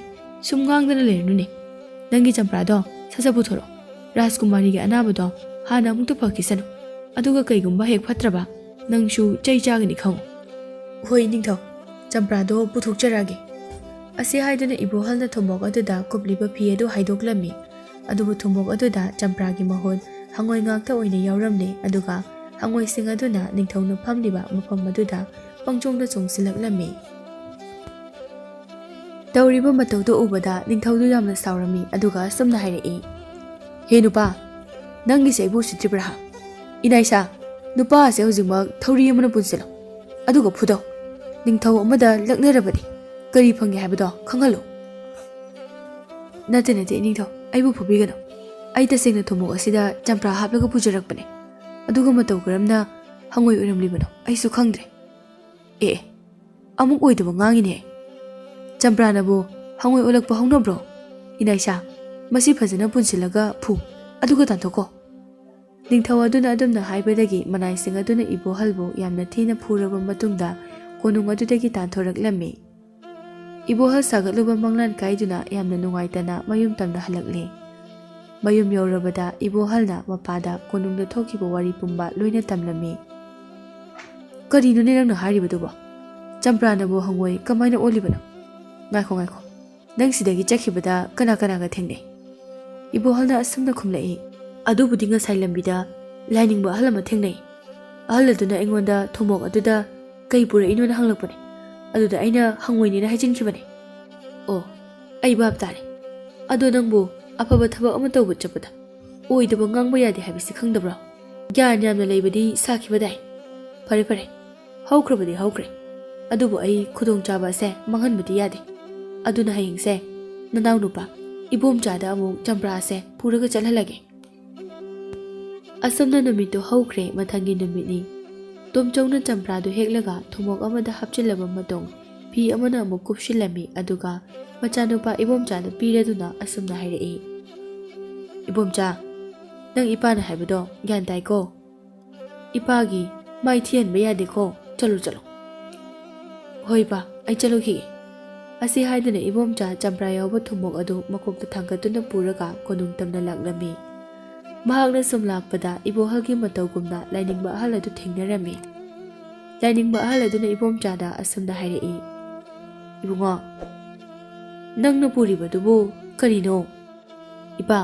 ꯁꯨꯝ ꯉꯥꯡꯗꯅ ꯂꯩꯔꯅꯨꯅꯦ꯫ ꯅꯪꯒꯤ ꯆꯝꯄ꯭ꯔꯥꯗꯣ ꯁꯠ ꯁꯠ ꯄꯨꯊꯣꯔꯛꯑꯣ꯫ ꯔꯥꯖꯀꯨꯃꯥꯔꯤꯒꯤ ꯑꯅꯥꯕꯗꯣ ꯍꯥꯟꯅ ꯑꯃꯨꯛꯇ ꯐꯈꯤꯁꯅꯨ꯫ ꯑꯗꯨꯒ ꯀꯩꯒꯨꯝꯕ ꯍꯦꯛ ꯐꯠꯇ꯭ꯔꯕ, ꯅꯪꯁꯨ ꯆꯩ ꯆꯥꯒꯅꯤ ꯈꯪꯉꯨ꯫ ꯍꯣꯏ ꯅꯤꯡꯊꯧ, ꯆꯝꯄ꯭ꯔꯥꯗꯣ ꯄꯨꯊꯣꯛꯆꯔꯛꯑꯒꯦ꯫ ꯑꯁꯤ ꯍꯥꯏꯗꯨꯅ ꯏꯕꯣꯍꯜꯅ ꯊꯨꯝꯃꯣꯛ ꯑꯗꯨꯗ ꯀꯨꯞꯂꯤꯕ ꯐꯤ ꯑꯗꯨ ꯍꯥꯏꯗꯣꯛꯂꯝꯃꯤ꯫ ꯑꯗꯨꯕꯨ ꯊꯨꯝꯃꯣꯛ ꯑꯗꯨꯗ ꯆꯝꯄ꯭ꯔꯥꯒꯤ ꯃꯍꯨꯠ ꯍꯪꯉꯣꯏ ꯉꯥꯛꯇ ꯑꯣꯏꯅ ꯌꯥꯎꯔꯝꯂꯦ꯫ ꯑꯗꯨꯒ ꯍꯪꯉꯣꯏꯁꯤꯡ ꯑꯗꯨꯅ ꯅꯤꯡꯊꯧꯅ ꯐꯝꯂꯤꯕ ꯃꯐꯝ ꯑꯗꯨꯗ ꯄꯪꯆꯣꯡꯗ ꯆꯣꯡꯁꯤꯜꯂꯛꯂꯝꯃꯤ꯫ ꯇꯧꯔꯤꯕ ꯃꯇꯧꯗꯨ ꯎꯕꯗ ꯅꯤꯡꯊꯧꯗꯨ ꯌꯥꯝꯅ ꯁꯥꯎꯔꯝꯃꯤ꯫ ꯑꯗꯨꯒ ꯑꯁꯨꯝꯅ ꯍꯥꯏꯔꯛꯏ, "ꯍꯦ ꯅꯨꯄꯥ, ꯅꯪꯒꯤꯁꯦ ꯑꯩꯕꯨ ꯎꯁꯤꯠꯇ꯭ꯔꯤꯕ꯭ꯔꯥ ꯍꯥ? ꯏꯅꯥꯏꯁꯥ, ꯅꯨꯄꯥ ꯑꯁꯦ ꯍꯧꯖꯤꯛꯃꯛ ꯊꯧꯔꯤ ꯑꯃꯅ ꯄꯨꯟꯁꯤꯜꯂꯣ, ꯑꯗꯨꯒ ꯐꯨꯗꯧ꯫ ꯅꯤꯡꯊꯧ ꯑꯃꯗ ꯂꯛꯅꯔꯕꯅꯤ, ꯀꯔꯤ ꯐꯪꯒꯦ ꯍꯥꯏꯕꯗꯣ ꯈꯪꯍꯜꯂꯨ꯫" "ꯅꯠꯇꯦ, ꯅꯠꯇꯦ, ꯏꯅꯤꯡꯊꯧ, ꯑꯩꯕꯨ ꯐꯨꯕꯤꯒꯅꯨ꯫ ꯑꯩ ꯇꯁꯦꯡꯅ ꯊꯨꯝꯃꯣꯛ ꯑꯁꯤꯗ ꯆꯝꯄ꯭ꯔꯥ ꯍꯥꯞꯂꯒ ꯄꯨꯖꯔꯛꯄꯅꯦ꯫ ꯑꯗꯨꯒ ꯃꯇꯧ ꯀꯔꯝꯅ ꯍꯪꯉꯣꯏ ꯑꯣꯏꯔꯝꯂꯤꯕꯅꯣ ꯑꯩꯁꯨ ꯈꯪꯗ꯭ꯔꯦ꯫ ꯑꯦ, ꯑꯦ, ꯑꯃꯨꯛ ꯑꯣꯏꯗꯕ ꯉꯥꯡꯉꯤꯅꯦ꯫ ꯆꯝꯄ꯭ꯔꯥꯅꯕꯨ ꯍꯪꯉꯣꯏ ꯑꯣꯜꯂꯛꯄ ꯍꯧꯅꯕ꯭ꯔꯣ? ꯏꯅꯥꯏꯁꯥ, ꯃꯁꯤ ꯐꯖꯅ ꯄꯨꯟꯁꯤꯜꯂꯒ ꯐꯨ, ꯑꯗꯨꯒ ꯇꯥꯟꯊꯣꯛꯀꯣ꯫" ꯅꯤꯡꯊꯧ ꯑꯗꯨꯅ ꯑꯗꯨꯝꯅ ꯍꯥꯏꯕꯗꯒꯤ ꯃꯅꯥꯏꯁꯤꯡ ꯑꯗꯨꯅ ꯏꯕꯣꯍꯜꯕꯨ ꯌꯥꯝꯅ ꯊꯤꯅ ꯐꯨꯔꯕ ꯃꯇꯨꯡꯗ ꯀꯣꯅꯨꯡ ꯑꯗꯨꯗꯒꯤ ꯇꯥꯟꯊꯣꯔꯛꯂꯝꯃꯤ꯫ ꯏꯕꯣꯍꯜ ꯁꯥꯒꯠꯂꯨꯕ ꯃꯪꯂꯥꯟ ꯀꯥꯏꯗꯨꯅ ꯌꯥꯝꯅ ꯅꯨꯡꯉꯥꯏꯇꯅ ꯃꯌꯨꯝ ꯇꯝꯅ ꯍꯜꯂꯛꯂꯦ꯫ ꯃꯌꯨꯝ ꯌꯧꯔꯕꯗ ꯏꯕꯣꯍꯜꯅ ꯃꯄꯥꯗ ꯀꯣꯅꯨꯡꯗ ꯊꯣꯛꯈꯤꯕ ꯋꯥꯔꯤ ꯄꯨꯝꯕ ꯂꯣꯏꯅ ꯇꯝꯂꯝꯃꯤ꯫ "ꯀꯔꯤꯅꯣꯅꯦ ꯅꯪꯅ ꯍꯥꯏꯔꯤꯕꯗꯨꯕꯣ? ꯆꯝꯄ꯭ꯔꯥꯅꯕꯨ ꯍꯪꯉꯣꯏ ꯀꯃꯥꯏꯅ ꯑꯣꯜꯂꯤꯕꯅꯣ? ꯉꯥꯏꯈꯣ, ꯉꯥꯏꯈꯣ꯫ ꯅꯪ ꯁꯤꯗꯒꯤ ꯆꯠꯈꯤꯕꯗ ꯀꯅꯥ ꯀꯅꯥꯒ ꯊꯦꯡꯅꯩ?" ꯏꯕꯣꯍꯜꯅ ꯑꯁꯨꯝꯅ ꯈꯨꯝꯂꯛꯏ, "ꯑꯗꯨꯕꯨꯗꯤ ꯉꯁꯥꯏ ꯂꯝꯕꯤꯗ ꯂꯥꯏꯅꯤꯡꯕ ꯑꯍꯜ ꯑꯃ ꯊꯦꯡꯅꯩ꯫ ꯑꯍꯜ ꯑꯗꯨꯅ ꯑꯩꯉꯣꯟꯗ ꯊꯨꯝꯃꯣꯛ ꯑꯗꯨꯗ ꯀꯩ ꯄꯨꯔꯛꯏꯅꯣꯅ ꯍꯪꯂꯛꯄꯅꯦ꯫ ꯑꯗꯨꯗ ꯑꯩꯅ ꯍꯪꯉꯣꯏꯅꯦꯅ ꯍꯥꯏꯖꯤꯟꯈꯤꯕꯅꯦ꯫" "ꯑꯣ, ꯑꯩ ꯚꯥꯞ ꯇꯥꯔꯦ꯫ ꯑꯗꯣ ꯅꯪꯕꯨ ꯑꯐꯕ ꯊꯕꯛ ꯑꯃ ꯇꯧꯕ ꯆꯠꯄꯗ ꯑꯣꯏꯗꯕ ꯉꯥꯡꯕ ꯌꯥꯗꯦ ꯍꯥꯏꯕꯁꯤ ꯈꯪꯗꯕ꯭ꯔꯣ? ꯒ꯭ꯌꯥꯟ ꯌꯥꯝꯅ ꯂꯩꯕꯗꯤ ꯁꯥꯈꯤꯕꯗꯥꯏ꯫ ꯐꯔꯦ, ꯐꯔꯦ, ꯍꯧꯈ꯭ꯔꯕꯗꯤ ꯍꯧꯈ꯭ꯔꯦ꯫ ꯑꯗꯨꯕꯨ ꯑꯩ ꯈꯨꯗꯣꯡꯆꯥꯕ ꯑꯁꯦ ꯃꯥꯡꯍꯟꯕꯗꯤ ꯌꯥꯗꯦ꯫ ꯑꯗꯨꯅ ꯍꯌꯦꯡꯁꯦ ꯅꯅꯥꯎꯅꯨꯄꯥ ꯏꯕꯣꯝꯆꯥꯗ ꯑꯃꯨꯛ ꯆꯝꯄ꯭ꯔꯥ ꯑꯁꯦ ꯄꯨꯔꯒ ꯆꯠꯍꯜꯂꯒꯦ꯫" ꯑꯁꯨꯝꯅ ꯅꯨꯃꯤꯠꯇꯨ ꯍꯧꯈ꯭ꯔꯦ꯫ ꯃꯊꯪꯒꯤ ꯅꯨꯃꯤꯠꯅꯤ꯫ ꯇꯣꯝꯆꯧꯅ ꯆꯝꯄ꯭ꯔꯥꯗꯨ ꯍꯦꯛꯂꯒ ꯊꯨꯝꯃꯣꯛ ꯑꯃꯗ ꯍꯥꯞꯆꯤꯜꯂꯕ ꯃꯇꯨꯡ, ꯐꯤ ꯑꯃꯅ ꯑꯃꯨꯛ ꯀꯨꯞꯁꯤꯜꯂꯝꯃꯤ꯫ ꯑꯗꯨꯒ ꯃꯆꯥꯅꯨꯄꯥ ꯏꯕꯣꯝꯆꯥꯗ ꯄꯤꯔꯗꯨꯅ ꯑꯁꯨꯝꯅ ꯍꯥꯏꯔꯛꯏ, "ꯏꯕꯣꯝꯆꯥ, ꯅꯪ ꯏꯄꯥꯅ ꯍꯥꯏꯕꯗꯣ ꯒ꯭ꯌꯥꯟ ꯇꯥꯏꯀꯣ? ꯏꯄꯥꯒꯤ ꯃꯥꯏ ꯊꯤꯍꯟꯕ ꯌꯥꯗꯦꯀꯣ꯫ ꯆꯠꯂꯣ, ꯆꯠꯂꯣ꯫" "ꯍꯣꯏ ꯏꯄꯥ, ꯑꯩ ꯆꯠꯂꯨꯈꯤꯒꯦ꯫" ꯑꯁꯤ ꯍꯥꯏꯗꯨꯅ ꯏꯕꯣꯝꯆꯥ ꯆꯝꯄ꯭ꯔꯥ ꯌꯥꯎꯕ ꯊꯨꯝꯃꯣꯛ ꯑꯗꯨ ꯃꯀꯣꯛꯇ ꯊꯥꯡꯒꯠꯇꯨꯅ ꯄꯨꯔꯒ ꯀꯣꯅꯨꯡ ꯇꯝꯅ ꯂꯥꯛꯂꯝꯃꯤ꯫ ꯃꯍꯥꯛꯅ ꯁꯨꯝ ꯂꯥꯛꯄꯗ ꯏꯕꯣꯍꯜꯒꯤ ꯃꯇꯧꯒꯨꯝꯅ ꯂꯥꯏꯅꯤꯡꯕ ꯑꯍꯜ ꯑꯗꯨ ꯊꯦꯡꯅꯔꯝꯃꯤ꯫ ꯂꯥꯏꯅꯤꯡꯕ ꯑꯍꯜ ꯑꯗꯨꯅ ꯏꯕꯣꯝꯆꯥꯗ ꯑꯁꯨꯝꯅ ꯍꯥꯏꯔꯛꯏ, "ꯏꯕꯨꯡꯉꯣ, ꯅꯪꯅ ꯄꯨꯔꯤꯕꯗꯨꯕꯨ ꯀꯔꯤꯅꯣ?" "ꯏꯄꯥ,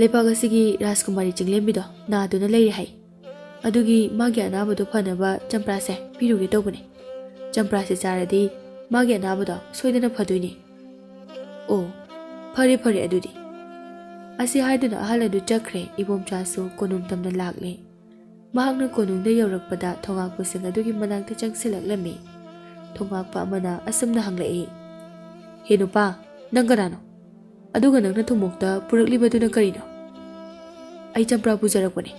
ꯂꯩꯄꯥꯛ ꯑꯁꯤꯒꯤ ꯔꯥꯖꯀꯨꯃꯥꯔꯤ ꯆꯤꯡꯂꯦꯝꯕꯤꯗꯣ ꯅꯥꯗꯨꯅ ꯂꯩꯔꯦ ꯍꯥꯏ꯫ ꯑꯗꯨꯒꯤ ꯃꯥꯒꯤ ꯑꯅꯥꯕꯗꯣ ꯐꯅꯕ ꯆꯝꯄ꯭ꯔꯥꯁꯦ ꯄꯤꯔꯨꯒꯦ ꯇꯧꯕꯅꯦ꯫ ꯆꯝꯄ꯭ꯔꯥꯁꯦ ꯆꯥꯔꯗꯤ ꯃꯥꯒꯤ ꯑꯅꯥꯕꯗꯣ ꯁꯣꯏꯗꯅ ꯐꯗꯣꯏꯅꯦ꯫" "ꯑꯣ, ꯐꯔꯦ ꯐꯔꯦ ꯑꯗꯨꯗꯤ꯫" ꯑꯁꯤ ꯍꯥꯏꯗꯨꯅ ꯑꯍꯜ ꯑꯗꯨ ꯆꯠꯈ꯭ꯔꯦ꯫ ꯏꯕꯣꯝꯆꯥꯁꯨ ꯀꯣꯅꯨꯡ ꯇꯝꯅ ꯂꯥꯛꯂꯦ꯫ ꯃꯍꯥꯛꯅ ꯀꯣꯅꯨꯡꯗ ꯌꯧꯔꯛꯄꯗ ꯊꯣꯉꯥꯛꯄꯁꯤꯡ ꯑꯗꯨꯒꯤ ꯃꯅꯥꯛꯇ ꯆꯪꯁꯤꯜꯂꯛꯂꯝꯃꯤ꯫ ꯊꯣꯉꯥꯛꯄ ꯑꯃꯅ ꯑꯁꯨꯝꯅ ꯍꯪꯂꯛꯏ, "ꯍꯦ ꯅꯨꯄꯥ, ꯅꯪ ꯀꯅꯥꯅꯣ? ꯑꯗꯨꯒ ꯅꯪꯅ ꯊꯨꯝꯃꯣꯛꯇ ꯄꯨꯔꯛꯂꯤꯕꯗꯨꯅ ꯀꯔꯤꯅꯣ?" "ꯑꯩ ꯆꯝꯄ꯭ꯔꯥ ꯄꯨꯖꯔꯛꯄꯅꯦ꯫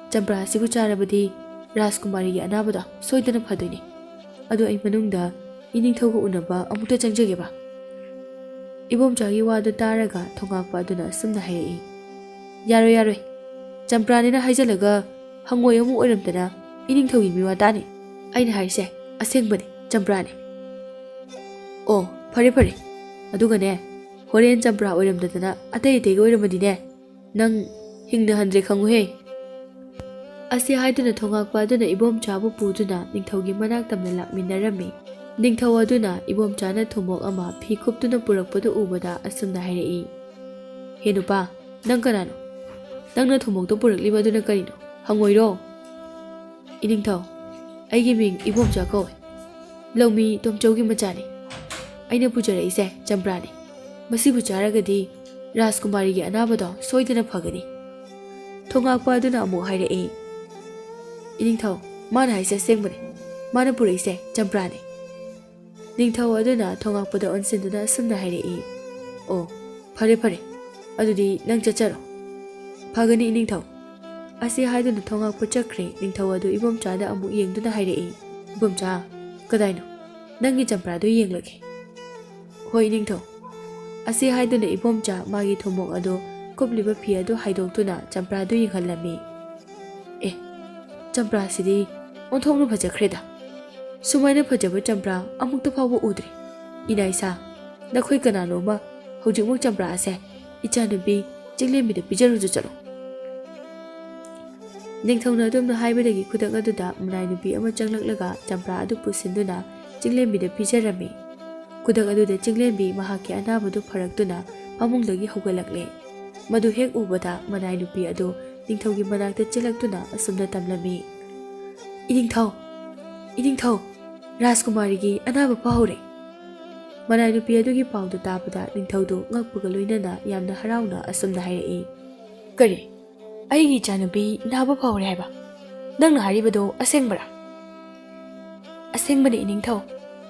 ꯆꯝꯄ꯭ꯔꯥ ꯑꯁꯤꯕꯨ ꯆꯥꯔꯕꯗꯤ ꯔꯥꯖꯀꯨꯃꯥꯔꯤꯒꯤ ꯑꯅꯥꯕꯗꯣ ꯁꯣꯏꯗꯅ ꯐꯗꯣꯏꯅꯦ꯫ ꯑꯗꯣ ꯑꯩ ꯃꯅꯨꯡꯗ ꯏꯅꯤꯡꯊꯧꯒ ꯎꯅꯕ ꯑꯃꯨꯛꯇ ꯆꯪꯖꯒꯦꯕ꯫" ꯏꯕꯣꯝꯆꯥꯒꯤ ꯋꯥꯗꯨ ꯇꯥꯔꯒ ꯊꯣꯉꯥꯛꯄ ꯑꯗꯨꯅ ꯑꯁꯨꯝꯅ ꯍꯥꯏꯔꯛꯏ, "ꯌꯥꯔꯣꯏ, ꯌꯥꯔꯣꯏ꯫ ꯆꯝꯄ꯭ꯔꯥꯅꯤꯅ ꯍꯥꯏꯖꯜꯂꯒ ꯍꯪꯉꯣꯏ ꯑꯃꯨꯛ ꯑꯣꯏꯔꯝꯗꯅ ꯏꯅꯤꯡꯊꯧꯒꯤ ꯃꯤꯋꯥ ꯇꯥꯅꯤ꯫ ꯑꯩꯅ ꯍꯥꯏꯔꯤꯁꯦ ꯑꯁꯦꯡꯕꯅꯤ, ꯆꯝꯄ꯭ꯔꯥꯅꯤ꯫" "ꯑꯣ, ꯐꯔꯦ ꯐꯔꯦ꯫ ꯑꯗꯨꯒꯅꯦ, ꯍꯣꯔꯦꯟ ꯆꯝꯄ꯭ꯔꯥ ꯑꯣꯏꯔꯝꯗꯗꯅ ꯑꯇꯩ ꯑꯇꯩꯒ ꯑꯣꯏꯔꯝꯃꯗꯤꯅꯦ, ꯅꯪ ꯍꯤꯡꯅ ꯍꯟꯗ꯭ꯔꯦ ꯈꯪꯉꯨꯍꯦ꯫" ꯑꯁꯤ ꯍꯥꯏꯗꯨꯅ ꯊꯣꯉꯥꯛꯄ ꯑꯗꯨꯅ ꯏꯕꯣꯝꯆꯥꯕꯨ ꯄꯨꯗꯨꯅ ꯅꯤꯡꯊꯧꯒꯤ ꯃꯅꯥꯛ ꯇꯝꯅ ꯂꯥꯛꯃꯤꯟꯅꯔꯝꯃꯤ꯫ ꯅꯤꯡꯊꯧ ꯑꯗꯨꯅ ꯏꯕꯣꯝꯆꯥꯅ ꯊꯨꯝꯃꯣꯛ ꯑꯃ ꯐꯤ ꯀꯨꯞꯇꯨꯅ ꯄꯨꯔꯛꯄꯗꯨ ꯎꯕꯗ ꯑꯁꯨꯝꯅ ꯍꯥꯏꯔꯛꯏ, "ꯍꯦ ꯅꯨꯄꯥ, ꯅꯪ ꯀꯅꯥꯅꯣ? ꯅꯪꯅ ꯊꯨꯝꯃꯣꯛꯇ ꯄꯨꯔꯛꯂꯤꯕ ꯑꯗꯨꯅ ꯀꯔꯤꯅꯣ? ꯍꯪꯉꯣꯏꯔꯣ?" "ꯏꯅꯤꯡꯊꯧ, ꯑꯩꯒꯤ ꯃꯤꯡ ꯏꯕꯣꯝꯆꯥ ꯀꯧꯏ꯫ ꯂꯧꯃꯤ ꯇꯣꯝꯆꯧꯒꯤ ꯃꯆꯥꯅꯤ꯫ ꯑꯩꯅ ꯄꯨꯖꯔꯛꯏꯁꯦ ꯆꯝꯄ꯭ꯔꯥꯅꯤ꯫ ꯃꯁꯤꯕꯨ ꯆꯥꯔꯒꯗꯤ ꯔꯥꯖꯀꯨꯃꯥꯔꯤꯒꯤ ꯑꯅꯥꯕꯗꯣ ꯁꯣꯏꯗꯅ ꯐꯒꯅꯤ꯫" ꯊꯣꯉꯥꯛꯄ ꯑꯗꯨꯅ ꯑꯃꯨꯛ ꯍꯥꯏꯔꯛꯏ, "ꯏꯅꯤꯡꯊꯧ, ꯃꯥꯅ ꯍꯥꯏꯁꯦ ꯑꯁꯦꯡꯕꯅꯤ꯫ ꯃꯥꯅ ꯄꯨꯔꯛꯏꯁꯦ ꯆꯝꯄ꯭ꯔꯥꯅꯤ꯫" ꯅꯤꯡꯊꯧ ꯑꯗꯨꯅ ꯊꯣꯉꯥꯛꯄꯗ ꯑꯣꯟꯁꯤꯟꯗꯨꯅ ꯑꯁꯨꯝꯅ ꯍꯥꯏꯔꯛꯏ, "ꯑꯣ, ꯐꯔꯦ ꯐꯔꯦ, ꯑꯗꯨꯗꯤ ꯅꯪ ꯆꯠꯆꯔꯣ꯫" "ꯐꯒꯅꯤ, ꯏꯅꯤꯡꯊꯧ꯫" ꯑꯁꯤ ꯍꯥꯏꯗꯨꯅ ꯊꯣꯉꯥꯛꯄ ꯆꯠꯈ꯭ꯔꯦ꯫ ꯅꯤꯡꯊꯧ ꯑꯗꯨ ꯏꯕꯣꯝꯆꯥꯗ ꯑꯃꯨꯛ ꯌꯦꯡꯗꯨꯅ ꯍꯥꯏꯔꯛꯏ, "ꯏꯕꯣꯝꯆꯥ, ꯀꯗꯥꯏꯅꯣ? ꯅꯪꯒꯤ ꯆꯝꯄ꯭ꯔꯥꯗꯨ ꯌꯦꯡꯂꯒꯦ꯫" "ꯍꯣꯏ, ꯏꯅꯤꯡꯊꯧ꯫" ꯑꯁꯤ ꯍꯥꯏꯗꯨꯅ ꯏꯕꯣꯝꯆꯥ ꯃꯥꯒꯤ ꯊꯨꯝꯃꯣꯛ ꯑꯗꯨ ꯀꯨꯞꯂꯤꯕ ꯐꯤ ꯑꯗꯨ ꯍꯥꯏꯗꯣꯛꯇꯨꯅ ꯆꯝꯄ꯭ꯔꯥꯗꯨ ꯌꯦꯡꯍꯜꯂꯝꯃꯤ꯫ "ꯑꯦ, ꯆꯝꯄ꯭ꯔꯥꯁꯤꯗꯤ ꯑꯣꯟꯊꯣꯛꯅ ꯐꯖꯈ꯭ꯔꯦꯗ꯫ ꯁꯨꯃꯥꯏꯅ ꯐꯖꯕ ꯆꯝꯄ꯭ꯔꯥ ꯑꯃꯨꯛꯇ ꯐꯥꯎꯕ ꯎꯗ꯭ꯔꯤ꯫ ꯏꯅꯥ ꯏꯁꯥ, ꯅꯈꯣꯏ ꯀꯅꯥꯅꯣꯃ ꯍꯧꯖꯤꯛꯃꯛ ꯆꯝꯄ꯭ꯔꯥ ꯑꯁꯦ ꯏꯆꯥꯅꯨꯄꯤ ꯆꯤꯡꯂꯦꯝꯕꯤꯗ ꯄꯤꯖꯔꯨꯆꯣ ꯆꯠꯂꯣ꯫" ꯅꯤꯡꯊꯧꯅ ꯑꯗꯨꯝꯅ ꯍꯥꯏꯕꯗꯒꯤ ꯈꯨꯗꯛ ꯑꯗꯨꯗ ꯃꯅꯥꯏ ꯅꯨꯄꯤ ꯑꯃ ꯆꯪꯂꯛꯂꯒ ꯆꯝꯄ꯭ꯔꯥ ꯑꯗꯨ ꯄꯨꯁꯤꯟꯗꯨꯅ ꯆꯤꯡꯂꯦꯝꯕꯤꯗ ꯄꯤꯖꯔꯝꯃꯤ꯫ ꯈꯨꯗꯛ ꯑꯗꯨꯗ ꯆꯤꯡꯂꯦꯝꯕꯤ ꯃꯍꯥꯛꯀꯤ ꯑꯅꯥꯕꯗꯨ ꯐꯔꯛꯇꯨꯅ ꯐꯃꯨꯡꯗꯒꯤ ꯍꯧꯒꯠꯂꯛꯂꯦ꯫ ꯃꯗꯨ ꯍꯦꯛ ꯎꯕꯗ ꯃꯅꯥꯏ ꯅꯨꯄꯤ ꯑꯗꯨ ꯅꯤꯡꯊꯧꯒꯤ ꯃꯅꯥꯛꯇ ꯆꯦꯜꯂꯛꯇꯨꯅ ꯑꯁꯨꯝꯅ ꯇꯝꯂꯝꯃꯤ, "ꯏꯅꯤꯡꯊꯧ, ꯏꯅꯤꯡꯊꯧ, ꯔꯥꯖꯀꯨꯃꯥꯔꯤꯒꯤ ꯑꯅꯥꯕ ꯐꯍꯧꯔꯦ!" ꯃꯅꯥꯏ ꯅꯨꯄꯤ ꯑꯗꯨꯒꯤ ꯄꯥꯎꯗꯨ ꯇꯥꯕꯗ ꯅꯤꯡꯊꯧꯗꯨ ꯉꯛꯄꯒ ꯂꯣꯏꯅꯅ ꯌꯥꯝꯅ ꯍꯔꯥꯎꯅ ꯑꯁꯨꯝꯅ ꯍꯥꯏꯔꯛꯏ, "ꯀꯔꯤ? ꯑꯩꯒꯤ ꯏꯆꯥꯅꯨꯄꯤ ꯅꯥꯕ ꯐꯍꯧꯔꯦ ꯍꯥꯏꯕ? ꯅꯪꯅ ꯍꯥꯏꯔꯤꯕꯗꯣ ꯑꯁꯦꯡꯕꯔꯥ?" "ꯑꯁꯦꯡꯕꯅꯦ ꯏꯅꯤꯡꯊꯧ꯫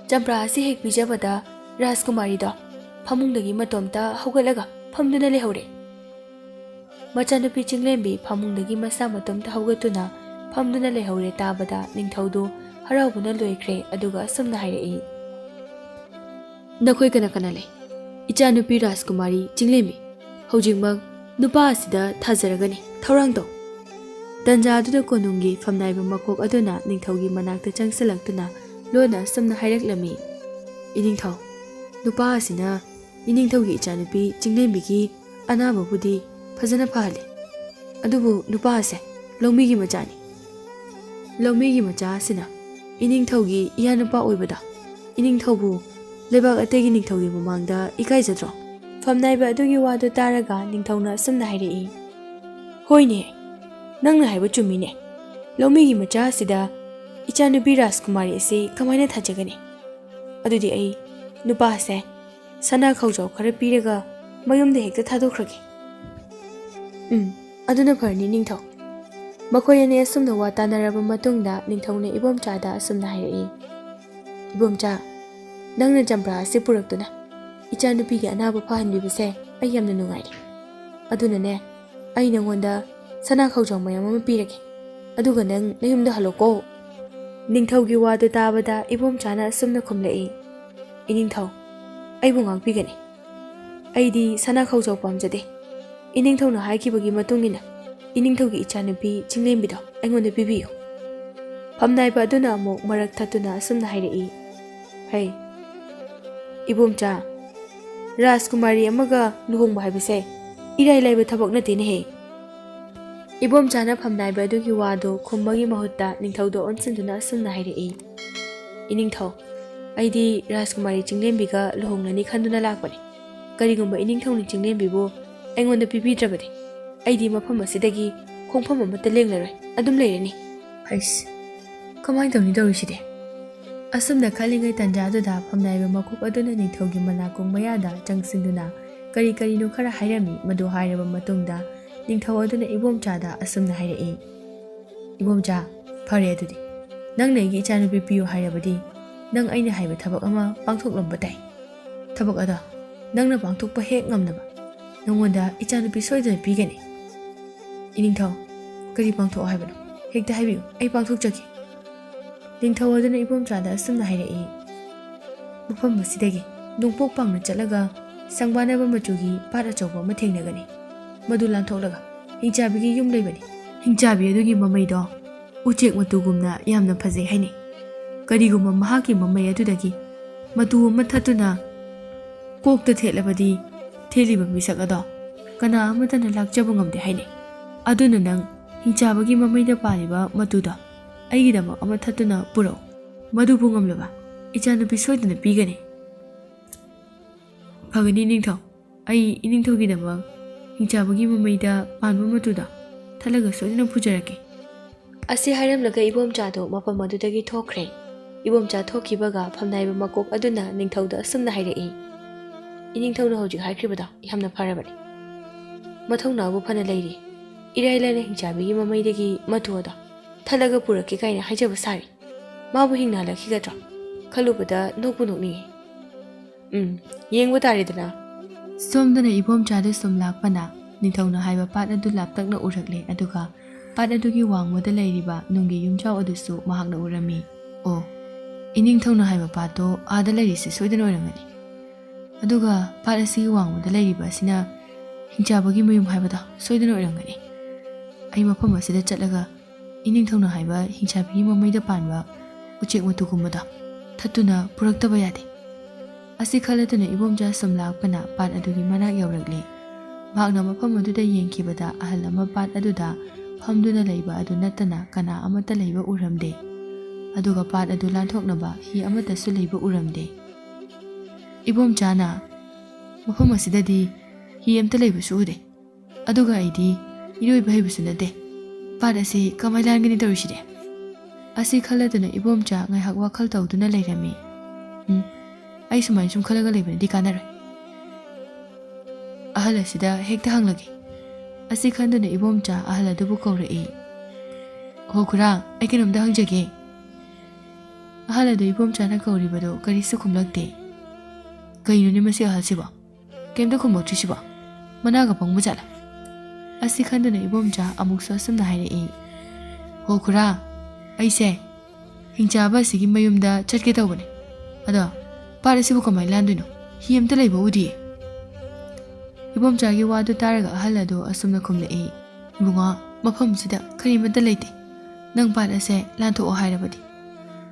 ꯆꯝꯄ꯭ꯔꯥ ꯑꯁꯤ ꯍꯦꯛ ꯄꯤꯖꯕꯗ ꯔꯥꯖꯀꯨꯃꯥꯔꯤꯗꯣ ꯐꯃꯨꯡꯗꯒꯤ ꯃꯇꯣꯝꯇ ꯍꯧꯒꯠꯂꯒ ꯐꯝꯗꯨꯅ ꯂꯩꯍꯧꯔꯦ꯫" ꯃꯆꯥꯅꯨꯄꯤ ꯆꯤꯡꯂꯦꯝꯕꯤ ꯐꯃꯨꯡꯗꯒꯤ ꯃꯁꯥ ꯃꯇꯣꯝꯇ ꯍꯧꯒꯠꯇꯨꯅ ꯐꯝꯗꯨꯅ ꯂꯩꯍꯧꯔꯦ ꯇꯥꯕꯗ ꯅꯤꯡꯊꯧꯗꯨ ꯍꯔꯥꯎꯕꯅ ꯂꯣꯏꯈ꯭ꯔꯦ꯫ ꯑꯗꯨꯒ ꯑꯁꯨꯝꯅ ꯍꯥꯏꯔꯛꯏ, "ꯅꯈꯣꯏ ꯀꯅꯥ ꯀꯅꯥ ꯂꯩ? ꯏꯆꯥꯅꯨꯄꯤ ꯔꯥꯖꯀꯨꯃꯥꯔꯤ ꯆꯤꯡꯂꯦꯝꯕꯤ ꯍꯧꯖꯤꯛꯃꯛ ꯅꯨꯄꯥ ꯑꯁꯤꯗ ꯊꯥꯖꯔꯒꯅꯤ꯫ ꯊꯧꯔꯥꯡ ꯇꯧ꯫" ꯇꯟꯖꯥ ꯑꯗꯨꯗ ꯀꯣꯅꯨꯡꯒꯤ ꯐꯝꯅꯥꯏꯕ ꯃꯀꯣꯛ ꯑꯗꯨꯅ ꯅꯤꯡꯊꯧꯒꯤ ꯃꯅꯥꯛꯇ ꯆꯪꯁꯤꯜꯂꯛꯇꯨꯅ ꯂꯣꯟꯅ ꯑꯁꯨꯝꯅ ꯍꯥꯏꯔꯛꯂꯝꯃꯤ, "ꯏꯅꯤꯡꯊꯧ, ꯅꯨꯄꯥ ꯑꯁꯤꯅ ꯏꯅꯤꯡꯊꯧꯒꯤ ꯏꯆꯥꯅꯨꯄꯤ ꯆꯤꯡꯂꯦꯝꯕꯤꯒꯤ ꯑꯅꯥꯕꯕꯨꯗꯤ ꯐꯖꯅ ꯐꯍꯜꯂꯦ꯫ ꯑꯗꯨꯕꯨ ꯅꯨꯄꯥ ꯑꯁꯦ ꯂꯧꯃꯤꯒꯤ ꯃꯆꯥꯅꯤ꯫ ꯂꯧꯃꯤꯒꯤ ꯃꯆꯥ ꯑꯁꯤꯅ ꯏꯅꯤꯡꯊꯧꯒꯤ ꯏꯌꯥꯅꯨꯄꯥ ꯑꯣꯏꯕꯗ ꯏꯅꯤꯡꯊꯧꯕꯨ ꯂꯩꯕꯥꯛ ꯑꯇꯩꯒꯤ ꯅꯤꯡꯊꯧꯒꯤ ꯃꯃꯥꯡꯗ ꯏꯀꯥꯏꯖꯗ꯭ꯔꯣ?" ꯐꯝꯅꯥꯏꯕ ꯑꯗꯨꯒꯤ ꯋꯥꯗꯨ ꯇꯥꯔꯒ ꯅꯤꯡꯊꯧꯅ ꯑꯁꯨꯝꯅ ꯍꯥꯏꯔꯛꯏ, "ꯍꯣꯏꯅꯦ, ꯅꯪꯅ ꯍꯥꯏꯕ ꯆꯨꯝꯃꯤꯅꯦ꯫ ꯂꯧꯃꯤꯒꯤ ꯃꯆꯥ ꯑꯁꯤꯗ ꯏꯆꯥꯅꯨꯄꯤ ꯔꯥꯖꯀꯨꯃꯥꯔꯤ ꯑꯁꯤ ꯀꯃꯥꯏꯅ ꯊꯥꯖꯒꯅꯤ? ꯑꯗꯨꯗꯤ ꯑꯩ ꯅꯨꯄꯥꯁꯦ ꯁꯅꯥ ꯈꯧꯖꯥꯎ ꯈꯔ ꯄꯤꯔꯒ ꯃꯌꯨꯝꯗ ꯍꯦꯛꯇ ꯊꯥꯗꯣꯛꯈ꯭ꯔꯒꯦ꯫" "ꯎꯝ, ꯑꯗꯨꯅ ꯐꯔꯅꯤ ꯅꯤꯡꯊꯧ꯫" ꯃꯈꯣꯏ ꯑꯅꯤ ꯑꯁꯨꯝꯅ ꯋꯥ ꯇꯥꯅꯔꯕ ꯃꯇꯨꯡꯗ ꯅꯤꯡꯊꯧꯅ ꯏꯕꯣꯝꯆꯥꯗ ꯑꯁꯨꯝꯅ ꯍꯥꯏꯔꯛꯏ, "ꯏꯕꯣꯝꯆꯥ, ꯅꯪꯅ ꯆꯝꯄ꯭ꯔꯥ ꯑꯁꯤ ꯄꯨꯔꯛꯇꯨꯅ ꯏꯆꯥꯅꯨꯄꯤꯒꯤ ꯑꯅꯥꯕ ꯐꯍꯟꯕꯤꯕꯁꯦ ꯑꯩ ꯌꯥꯝꯅ ꯅꯨꯡꯉꯥꯏꯔꯦ꯫ ꯑꯗꯨꯅꯅꯦ, ꯑꯩ ꯅꯉꯣꯟꯗ ꯁꯅꯥ ꯈꯧꯖꯥꯎ ꯃꯌꯥꯝ ꯑꯃ ꯄꯤꯔꯒꯦ꯫ ꯑꯗꯨꯒ ꯅꯪ ꯅꯌꯨꯝꯗ ꯍꯜꯂꯣꯀꯣ꯫" ꯅꯤꯡꯊꯧꯒꯤ ꯋꯥꯗꯨ ꯇꯥꯕꯗ ꯏꯕꯣꯝꯆꯥꯅ ꯑꯁꯨꯝꯅ ꯈꯨꯝꯂꯛꯏ, "ꯏꯅꯤꯡꯊꯧ, ꯑꯩꯕꯨ ꯉꯥꯛꯄꯤꯒꯅꯤ꯫ ꯑꯩꯗꯤ ꯁꯅꯥ ꯈꯧꯖꯥꯎ ꯄꯥꯝꯖꯗꯦ꯫ ꯏꯅꯤꯡꯊꯧꯅ ꯍꯥꯏꯈꯤꯕꯒꯤ ꯃꯇꯨꯡ ꯏꯟꯅ ꯏꯅꯤꯡꯊꯧꯒꯤ ꯏꯆꯥꯅꯨꯄꯤ ꯆꯤꯡꯂꯦꯝꯕꯤꯗꯣ ꯑꯩꯉꯣꯟꯗ ꯄꯤꯕꯤꯌꯨ꯫" ꯐꯝꯅꯥꯏꯕ ꯑꯗꯨꯅ ꯑꯃꯨꯛ ꯃꯔꯛ ꯊꯠꯇꯨꯅ ꯑꯁꯨꯝꯅ ꯍꯥꯏꯔꯛꯏ, "ꯍꯩ, ꯏꯕꯣꯝꯆꯥ, ꯔꯥꯖꯀꯨꯃꯥꯔꯤ ꯑꯃꯒ ꯂꯨꯍꯣꯡꯕ ꯍꯥꯏꯕꯁꯦ ꯏꯔꯥꯏ ꯂꯥꯏꯕ ꯊꯕꯛ ꯅꯠꯇꯦꯅꯦꯍꯦ꯫ ꯏꯕꯣꯝꯆꯥꯅ ꯐꯝꯅꯥꯏꯕ ꯑꯗꯨꯒꯤ ꯋꯥꯗꯨ ꯈꯨꯝꯕꯒꯤ ꯃꯍꯨꯠꯇ ꯅꯤꯡꯊꯧꯗ ꯑꯣꯟꯁꯤꯟꯗꯨꯅ ꯑꯁꯨꯝꯅ ꯍꯥꯏꯔꯛꯏ, "ꯏꯅꯤꯡꯊꯧ, ꯑꯩꯗꯤ ꯔꯥꯖꯀꯨꯃꯥꯔꯤ ꯆꯤꯡꯂꯦꯝꯕꯤꯒ ꯂꯨꯍꯣꯡꯂꯅꯤ ꯈꯟꯗꯨꯅ ꯂꯥꯛꯄꯅꯤ꯫ ꯀꯔꯤꯒꯨꯝꯕ ꯏꯅꯤꯡꯊꯧꯅ ꯆꯤꯡꯂꯦꯝꯕꯤꯕꯨ ꯑꯩꯉꯣꯟꯗ ꯄꯤꯕꯤꯗ꯭ꯔꯕꯗꯤ ꯑꯩꯗꯤ ꯃꯐꯝ ꯑꯁꯤꯗꯒꯤ ꯈꯣꯡꯐꯝ ꯑꯃꯠꯇ ꯂꯦꯡꯂꯔꯣꯏ, ꯑꯗꯨꯝ ꯂꯩꯔꯅꯤ꯫" ꯍꯩꯁ, ꯀꯃꯥꯏꯅ ꯇꯧꯅꯤ ꯇꯧꯔꯤꯁꯤꯗꯤ? ꯑꯁꯨꯝꯅ ꯈꯜꯂꯤꯉꯩ ꯇꯟꯖꯥꯗꯨꯗ ꯐꯝꯅꯥꯏꯕ ꯃꯀꯣꯛ ꯑꯗꯨꯅ ꯅꯤꯡꯊꯧꯒꯤ ꯃꯅꯥꯀꯣꯡ ꯃꯌꯥꯗ ꯆꯪꯁꯤꯟꯗꯨꯅ ꯀꯔꯤ ꯀꯔꯤꯅꯣ ꯈꯔ ꯍꯥꯏꯔꯝꯃꯤ꯫ ꯃꯗꯨ ꯍꯥꯏꯔꯕ ꯃꯇꯨꯡꯗ ꯅꯤꯡꯊꯧ ꯑꯗꯨꯅ ꯏꯕꯣꯝꯆꯥꯗ ꯑꯁꯨꯝꯅ ꯍꯥꯏꯔꯛꯏ, "ꯏꯕꯣꯝꯆꯥ, ꯐꯔꯦ ꯑꯗꯨꯗꯤ꯫ ꯅꯪꯅ ꯑꯩꯒꯤ ꯏꯆꯥꯅꯨꯄꯤ ꯄꯤꯌꯨ ꯍꯥꯏꯔꯕꯗꯤ ꯅꯪ ꯑꯩꯅ ꯍꯥꯏꯕ ꯊꯕꯛ ꯑꯃ ꯄꯥꯡꯊꯣꯛꯂꯝꯕ ꯇꯥꯏ꯫ ꯊꯕꯛ ꯑꯗꯣ ꯅꯪꯅ ꯄꯥꯡꯊꯣꯛꯄ ꯍꯦꯛ ꯉꯝꯅꯕ ꯅꯪꯉꯣꯟꯗ ꯏꯆꯥꯅꯨꯄꯤ ꯁꯣꯏꯗꯅ ꯄꯤꯒꯅꯤ꯫" "ꯏꯅꯤꯡꯊꯧ, ꯀꯔꯤ ꯄꯥꯡꯊꯣꯛꯑꯣ ꯍꯥꯏꯕꯅꯣ? ꯍꯦꯛꯇ ꯍꯥꯏꯕꯤꯌꯨ, ꯑꯩ ꯄꯥꯡꯊꯣꯛꯆꯒꯦ꯫" ꯅꯤꯡꯊꯧ ꯑꯗꯨꯅ ꯏꯕꯣꯝꯆꯥꯗ ꯑꯁꯨꯝꯅ ꯍꯥꯏꯔꯛꯏ, "ꯃꯐꯝ ꯑꯁꯤꯗꯒꯤ ꯅꯣꯡꯄꯣꯛ ꯄꯥꯡꯅ ꯆꯠꯂꯒ ꯁꯪꯕꯥꯅꯕ ꯃꯆꯨꯒꯤ ꯄꯥꯠ ꯑꯆꯧꯕ ꯑꯃ ꯊꯦꯡꯅꯒꯅꯤ꯫ ꯃꯗꯨ ꯂꯥꯟꯊꯣꯛꯂꯒ ꯍꯤꯡꯆꯥꯕꯤꯒꯤ ꯌꯨꯝ ꯂꯩꯕꯅꯤ꯫ ꯍꯤꯡꯆꯥꯕꯤ ꯑꯗꯨꯒꯤ ꯃꯃꯩꯗꯣ ꯎꯆꯦꯛ ꯃꯇꯨꯒꯨꯝꯅ ꯌꯥꯝꯅ ꯐꯖꯩ ꯍꯥꯏꯅꯩ꯫ ꯀꯔꯤꯒꯨꯝꯕ ꯃꯍꯥꯛꯀꯤ ꯃꯃꯩ ꯑꯗꯨꯗꯒꯤ ꯃꯇꯨ ꯑꯃ ꯊꯠꯇꯨꯅ ꯀꯣꯛꯇ ꯊꯦꯠꯂꯕꯗꯤ ꯊꯦꯠꯂꯤꯕ ꯃꯤꯁꯛ ꯑꯗꯣ ꯀꯅꯥ ꯑꯃꯠꯇꯅ ꯂꯥꯛꯆꯕ ꯉꯝꯗꯦ ꯍꯥꯏꯅꯩ꯫ ꯑꯗꯨꯅ ꯅꯪ ꯍꯤꯡꯆꯥꯕꯒꯤ ꯃꯃꯩꯗ ꯄꯥꯜꯂꯤꯕ ꯃꯇꯨꯗꯣ ꯑꯩꯒꯤꯗꯃꯛ ꯑꯃ ꯊꯠꯇꯨꯅ ꯄꯨꯔꯛꯎ꯫ ꯃꯗꯨꯕꯨ ꯉꯝꯂꯕ ꯏꯆꯥꯅꯨꯄꯤ ꯁꯣꯏꯗꯅ ꯄꯤꯒꯅꯤ꯫" "ꯐꯒꯅꯤ ꯏꯅꯤꯡꯊꯧ, ꯑꯩ ꯏꯅꯤꯡꯊꯧꯒꯤꯗꯃꯛ ꯍꯤꯡꯆꯥꯕꯒꯤ ꯃꯃꯩꯗ ꯄꯥꯟꯕ ꯃꯇꯨꯗꯣ ꯊꯠꯂꯒ ꯁꯣꯏꯗꯅ ꯄꯨꯖꯔꯛꯀꯦ꯫" ꯑꯁꯤ ꯍꯥꯏꯔꯝꯂꯒ ꯏꯕꯣꯝꯆꯥꯗꯣ ꯃꯐꯝ ꯑꯗꯨꯗꯒꯤ ꯊꯣꯛꯈ꯭ꯔꯦ꯫ ꯏꯕꯣꯝꯆꯥ ꯊꯣꯛꯈꯤꯕꯒ ꯐꯝꯅꯥꯏꯕ ꯃꯀꯣꯛ ꯑꯗꯨꯅ ꯅꯤꯡꯊꯧꯗ ꯑꯁꯨꯝꯅ ꯍꯥꯏꯔꯛꯏ, "ꯏꯅꯤꯡꯊꯧꯅ ꯍꯧꯖꯤꯛ ꯍꯥꯏꯈ꯭ꯔꯤꯕꯗꯣ ꯌꯥꯝꯅ ꯐꯔꯕꯅꯤ꯫ ꯃꯊꯧꯅꯥꯕꯨ ꯐꯅ ꯂꯩꯔꯤ꯫ ꯏꯔꯥꯏ ꯂꯥꯏꯅ ꯍꯤꯡꯆꯥꯕꯤꯒꯤ ꯃꯃꯩꯗꯒꯤ ꯃꯇꯨ ꯑꯗꯣ ꯊꯠꯂꯒ ꯄꯨꯔꯛꯀꯦ ꯀꯥꯏꯅ ꯍꯥꯏꯖꯕ ꯁꯥꯔꯤ꯫ ꯃꯥꯕꯨ ꯍꯤꯡꯅꯍꯜꯂꯛꯈꯤꯒꯗ꯭ꯔꯣ? ꯈꯜꯂꯨꯕꯗ ꯅꯣꯛꯄꯨ ꯅꯣꯛꯅꯤꯡꯉꯤ꯫ ꯎꯝ, ꯌꯦꯡꯕ ꯇꯥꯔꯦꯗꯅ꯫" ꯁꯣꯝꯗꯅ ꯏꯕꯣꯝꯆꯥꯗ ꯁꯨꯝ ꯂꯥꯛꯄꯅ ꯅꯤꯡꯊꯧꯅ ꯍꯥꯏꯕ ꯄꯥꯠ ꯑꯗꯨ ꯂꯥꯞꯇꯛꯅ ꯎꯔꯛꯂꯦ, ꯑꯗꯨꯒ ꯄꯥꯠ ꯑꯗꯨꯒꯤ ꯋꯥꯡꯃꯗ ꯂꯩꯔꯤꯕ ꯅꯨꯡꯒꯤ ꯌꯨꯝꯖꯥꯎ ꯑꯗꯨꯁꯨ ꯃꯍꯥꯛꯅ ꯎꯔꯝꯃꯤ꯫ "ꯑꯣ, ꯏꯅꯤꯡꯊꯧꯅ ꯍꯥꯏꯕ ꯄꯥꯠꯇꯣ ꯑꯥꯗ ꯂꯩꯔꯤꯁꯦ ꯁꯣꯏꯗꯅ ꯑꯣꯏꯔꯝꯒꯅꯤ꯫ ꯑꯗꯨꯒ ꯄꯥꯠ ꯑꯁꯤꯒꯤ ꯋꯥꯡꯃꯗ ꯂꯩꯔꯤꯕ ꯑꯁꯤꯅ ꯍꯤꯡꯆꯥꯕꯒꯤ ꯃꯌꯨꯝ ꯍꯥꯏꯕꯗꯣ ꯁꯣꯏꯗꯅ ꯑꯣꯏꯔꯝꯒꯅꯤ꯫ ꯑꯩ ꯃꯐꯝ ꯑꯁꯤꯗ ꯆꯠꯂꯒ ꯏꯅꯤꯡꯊꯧꯅ ꯍꯥꯏꯕ ꯍꯤꯡꯆꯥꯕꯤꯒꯤ ꯃꯃꯩꯗ ꯄꯥꯟꯕ ꯎꯆꯦꯛ ꯃꯇꯨꯒꯨꯝꯕꯗꯣ ꯊꯠꯇꯨꯅ ꯄꯨꯔꯛꯇꯕ ꯌꯥꯗꯦ꯫" ꯑꯁꯤ ꯈꯜꯂꯗꯨꯅ ꯏꯕꯣꯝꯆꯥ ꯁꯨꯝ ꯂꯥꯛꯄꯅ ꯄꯥꯠ ꯑꯗꯨꯒꯤ ꯃꯅꯥꯛ ꯌꯧꯔꯛꯂꯦ꯫ ꯃꯍꯥꯛꯅ ꯃꯐꯝ ꯑꯗꯨꯗ ꯌꯦꯡꯈꯤꯕꯗ ꯑꯍꯜ ꯑꯃ ꯄꯥꯠ ꯑꯗꯨꯗ ꯐꯝꯗꯨꯅ ꯂꯩꯕ ꯑꯗꯨ ꯅꯠꯇꯅ ꯀꯅꯥ ꯑꯃꯠꯇ ꯂꯩꯕ ꯎꯔꯝꯗꯦ꯫ ꯑꯗꯨꯒ ꯄꯥꯠ ꯑꯗꯨ ꯂꯥꯟꯊꯣꯛꯅꯕ ꯍꯤ ꯑꯃꯠꯇꯁꯨ ꯂꯩꯕ ꯎꯔꯝꯗꯦ꯫ ꯏꯕꯣꯝꯆꯥꯅ, "ꯃꯐꯝ ꯑꯁꯤꯗꯗꯤ ꯍꯤ ꯑꯃꯠꯇ ꯂꯩꯕꯁꯨ ꯎꯗꯦ꯫ ꯑꯗꯨꯒ ꯑꯩꯗꯤ ꯏꯔꯣꯏꯕ ꯍꯩꯕꯁꯨ ꯅꯠꯇꯦ꯫ ꯄꯥꯠ ꯑꯁꯤ ꯀꯃꯥꯏ ꯂꯥꯟꯒꯅꯤ ꯇꯧꯔꯤꯁꯤꯗꯤ?" ꯑꯁꯤ ꯈꯜꯂꯗꯨꯅ ꯏꯕꯣꯝꯆꯥ ꯉꯥꯏꯍꯥꯛ ꯋꯥꯈꯜ ꯇꯧꯗꯨꯅ ꯂꯩꯔꯝꯃꯤ꯫ "ꯎꯝ, ꯑꯩ ꯁꯨꯃꯥꯏꯅ ꯁꯨꯝ ꯈꯜꯂꯒ ꯂꯩꯕꯅꯗꯤ ꯀꯥꯟꯅꯔꯣꯏ꯫" ꯑꯍꯜ ꯑꯁꯤꯗ ꯍꯦꯛꯇ ꯍꯪꯂꯒꯦ꯫ ꯑꯁꯤ ꯈꯟꯗꯨꯅ ꯏꯕꯣꯝꯆꯥ ꯑꯍꯜ ꯑꯗꯨꯕꯨ ꯀꯧꯔꯛꯏ꯫ "ꯍꯣ ꯈꯨꯔꯥ, ꯑꯩ ꯀꯩꯅꯣꯝꯇ ꯍꯪꯖꯒꯦ꯫" ꯑꯍꯜ ꯑꯗꯨ ꯏꯕꯣꯝꯆꯥꯅ ꯀꯧꯔꯤꯕꯗꯨ ꯀꯔꯤꯁꯨ ꯈꯨꯝꯂꯛꯇꯦ꯫ "ꯀꯩꯅꯣꯅꯦ ꯃꯁꯤ ꯑꯍꯜꯁꯤꯕꯣ? ꯀꯩꯝꯇ ꯈꯨꯝꯃꯛꯇ꯭ꯔꯤꯁꯤꯕꯣ? ꯃꯅꯥꯒ ꯄꯪꯕ ꯖꯥꯠꯂꯥ?" ꯑꯁꯤ ꯈꯟꯗꯨꯅ ꯏꯕꯣꯝꯆꯥ ꯑꯃꯨꯛꯁꯨ ꯑꯁꯨꯝꯅ ꯍꯥꯏꯔꯛꯏ꯫ "ꯍꯣ ꯈꯨꯔꯥ, ꯑꯩꯁꯦ ꯍꯤꯡꯆꯥꯕ ꯑꯁꯤꯒꯤ ꯃꯌꯨꯝꯗ ꯆꯠꯀꯦ ꯇꯧꯕꯅꯦ꯫ ꯑꯗꯣ ꯄꯥꯠ ꯑꯁꯤꯕꯨ ꯀꯃꯥꯏꯅ ꯂꯥꯟꯗꯣꯏꯅꯣ? ꯍꯤ ꯑꯝꯇ ꯂꯩꯕ ꯎꯗꯤꯌꯦ꯫" ꯏꯕꯣꯝꯆꯥꯒꯤ ꯋꯥꯗꯨ ꯇꯥꯔꯒ ꯑꯍꯜ ꯑꯗꯨ ꯑꯁꯨꯝꯅ ꯈꯨꯝꯂꯛꯏ, "ꯏꯕꯨꯡꯉꯣ, ꯃꯐꯝꯁꯤꯗ ꯀꯔꯤꯃꯠꯇ ꯂꯩꯇꯦ꯫ ꯅꯪ ꯄꯥꯠ ꯑꯁꯦ ꯂꯥꯟꯊꯣꯛꯑꯣ ꯍꯥꯏꯔꯕꯗꯤ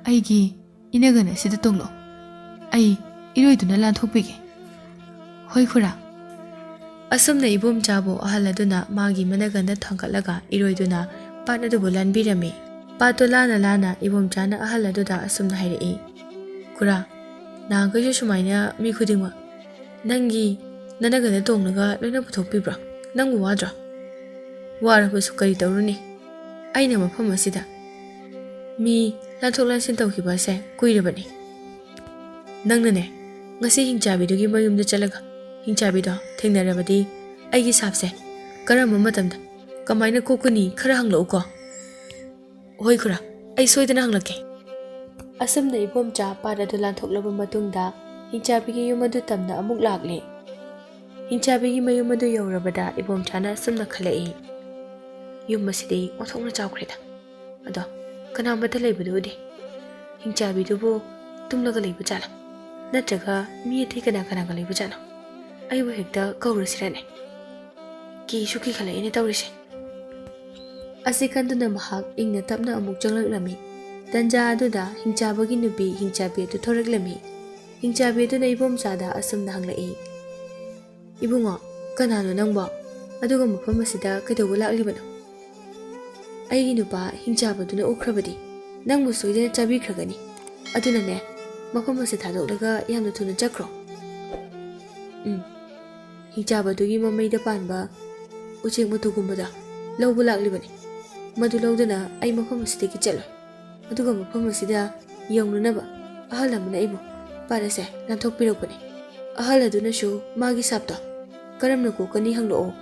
ꯑꯩꯒꯤ ꯏꯅꯒꯟ ꯑꯁꯤꯗ ꯇꯣꯡꯂꯛꯑꯣ꯫ ꯑꯩ ꯏꯔꯣꯏꯗꯨꯅ ꯂꯥꯟꯊꯣꯛꯄꯤꯒꯦ꯫" "ꯍꯣꯏ ꯈꯨꯔꯥ꯫" ꯑꯁꯨꯝꯅ ꯏꯕꯣꯝꯆꯥꯕꯨ ꯑꯍꯜ ꯑꯗꯨꯅ ꯃꯥꯒꯤ ꯃꯅꯒꯟꯗ ꯊꯥꯡꯒꯠꯂꯒ ꯏꯔꯣꯏꯗꯨꯅ ꯄꯥꯠ ꯑꯗꯨꯕꯨ ꯂꯥꯟꯕꯤꯔꯝꯃꯤ꯫ ꯄꯥꯠꯇꯨ ꯂꯥꯟꯅ ꯂꯥꯟꯅ ꯏꯕꯣꯝꯆꯥꯅ ꯑꯍꯜ ꯑꯗꯨꯗ ꯑꯁꯨꯝꯅ ꯍꯥꯏꯔꯛꯏ, "ꯈꯨꯔꯥ, ꯅꯍꯥꯟꯈꯩꯁꯨ ꯁꯨꯃꯥꯏꯅ ꯃꯤ ꯈꯨꯗꯤꯡꯃꯛ ꯅꯪꯒꯤ ꯅꯅꯒꯟꯗ ꯇꯣꯡꯂꯒ ꯂꯣꯏꯅ ꯄꯨꯊꯣꯛꯄꯤꯕ꯭ꯔꯣ? ꯅꯪꯕꯨ ꯋꯥꯗ꯭ꯔꯣ?" "ꯋꯥꯔꯕꯁꯨ ꯀꯔꯤ ꯇꯧꯔꯨꯅꯤ? ꯑꯩꯅ ꯃꯐꯝ ꯑꯁꯤꯗ ꯃꯤ ꯂꯥꯟꯊꯣꯛ ꯂꯥꯟꯁꯤꯟ ꯇꯧꯈꯤꯕ ꯑꯁꯦ ꯀꯨꯏꯔꯕꯅꯤ꯫ ꯅꯪꯅꯅꯦ, ꯉꯁꯤ ꯍꯤꯡꯆꯥꯕꯤꯗꯨꯒꯤ ꯃꯌꯨꯝꯗ ꯆꯠꯂꯒ ꯍꯤꯡꯆꯥꯕꯤꯗꯣ ꯊꯦꯡꯅꯔꯕꯗꯤ ꯑꯩꯒꯤ ꯁꯥꯞꯁꯦ ꯀꯔꯝꯕ ꯃꯇꯝꯗ ꯀꯃꯥꯏꯅ ꯀꯣꯛꯀꯅꯤ ꯈꯔ ꯍꯪꯂꯛꯎꯀꯣ꯫" "ꯍꯣꯏ ꯈꯨꯔꯥ, ꯑꯩ ꯁꯣꯏꯗꯅ ꯍꯪꯂꯛꯀꯦ꯫" ꯑꯁꯨꯝꯅ ꯏꯕꯣꯝꯆꯥ ꯄꯥꯠ ꯑꯗꯨ ꯂꯥꯟꯊꯣꯛꯂꯕ ꯃꯇꯨꯡꯗ ꯍꯤꯡꯆꯥꯕꯤꯒꯤ ꯌꯨꯝ ꯑꯗꯨ ꯇꯝꯅ ꯑꯃꯨꯛ ꯂꯥꯛꯂꯦ꯫ ꯍꯤꯡꯆꯥꯕꯤꯒꯤ ꯃꯌꯨꯝ ꯑꯗꯨ ꯌꯧꯔꯕꯗ ꯏꯕꯣꯝꯆꯥꯅ ꯑꯁꯨꯝꯅ ꯈꯜꯂꯛꯏ, "ꯌꯨꯝ ꯑꯁꯤꯗꯤ ꯑꯣꯟꯊꯣꯛꯅ ꯆꯥꯎꯈ꯭ꯔꯦꯗ꯫ ꯑꯗꯣ ꯀꯅꯥꯃꯠꯇ ꯂꯩꯕꯗꯨ ꯎꯗꯦ꯫ ꯍꯤꯡꯆꯥꯕꯤꯗꯨꯕꯨ ꯇꯨꯝꯂꯒ ꯂꯩꯕ ꯖꯥꯠꯂꯥ? ꯅꯠꯇ꯭ꯔꯒ ꯃꯤ ꯑꯇꯩ ꯀꯅꯥ ꯀꯅꯥꯒ ꯂꯩꯕ ꯖꯥꯠꯅꯣ? ꯑꯩꯕꯨ ꯍꯦꯛꯇ ꯀꯧꯔꯁꯤꯔꯅꯦ? ꯀꯤꯁꯨ ꯀꯤꯈꯠꯂꯛꯏꯅꯦ ꯇꯧꯔꯤꯁꯦ꯫" ꯑꯁꯤ ꯈꯟꯗꯨꯅ ꯃꯍꯥꯛ ꯏꯪꯅ ꯇꯞꯅ ꯑꯃꯨꯛ ꯆꯪꯂꯛꯂꯝꯃꯤ꯫ ꯇꯟꯖꯥ ꯑꯗꯨꯗ ꯍꯤꯡꯆꯥꯕꯒꯤ ꯅꯨꯄꯤ ꯍꯤꯡꯆꯥꯕꯤ ꯑꯗꯨ ꯊꯣꯔꯛꯂꯝꯃꯤ꯫ ꯍꯤꯡꯆꯥꯕꯤ ꯑꯗꯨꯅ ꯏꯕꯣꯝꯆꯥꯗ ꯑꯁꯨꯝꯅ ꯍꯪꯂꯛꯏ, "ꯏꯕꯨꯡꯉꯣ, "ꯀꯅꯥꯅꯣ ꯅꯪꯕꯣ? ꯑꯗꯨꯒ ꯃꯐꯝ ꯑꯁꯤꯗ ꯀꯩꯗꯧꯕ ꯂꯥꯛꯂꯤꯕꯅꯣ?" "ꯑꯩꯒꯤ ꯅꯨꯄꯥ ꯍꯤꯡꯆꯥꯕꯗꯨꯅ ꯎꯈ꯭ꯔꯕꯗꯤ ꯅꯪꯕꯨ ꯁꯣꯏꯗꯅ ꯆꯥꯕꯤꯈ꯭ꯔꯒꯅꯤ꯫ ꯑꯗꯨꯅꯅꯦ, ꯃꯐꯝ ꯑꯁꯤ ꯊꯥꯗꯣꯛꯂꯒ ꯌꯥꯝꯅ ꯊꯨꯅ ꯆꯠꯈ꯭ꯔꯣ꯫" "ꯎꯝ, ꯍꯤꯡꯆꯥꯕꯗꯨꯒꯤ ꯃꯃꯩꯗ ꯄꯥꯟꯕ ꯎꯆꯦꯛ ꯃꯇꯨꯒꯨꯝꯕꯗꯣ ꯂꯧꯕ ꯂꯥꯛꯂꯤꯕꯅꯤ꯫ ꯃꯗꯨ ꯂꯧꯗꯨꯅ ꯑꯩ ꯃꯐꯝ ꯑꯁꯤꯗꯒꯤ ꯆꯠꯂꯣꯏ꯫ ꯑꯗꯨꯒ ꯃꯐꯝ ꯑꯁꯤꯗ ꯌꯧꯅꯅꯕ ꯑꯍꯜ ꯑꯃꯅ ꯑꯩꯕꯨ ꯄꯥꯠ ꯑꯁꯦ ꯂꯥꯟꯊꯣꯛꯄꯤꯔꯛꯄꯅꯤ꯫ ꯑꯍꯜ ꯑꯗꯨꯅꯁꯨ ꯃꯥꯒꯤ ꯁꯥꯞꯇꯣ ꯀꯔꯝꯅ ꯀꯣꯛꯀꯅꯤ ꯍꯪꯂꯛꯑꯣ꯫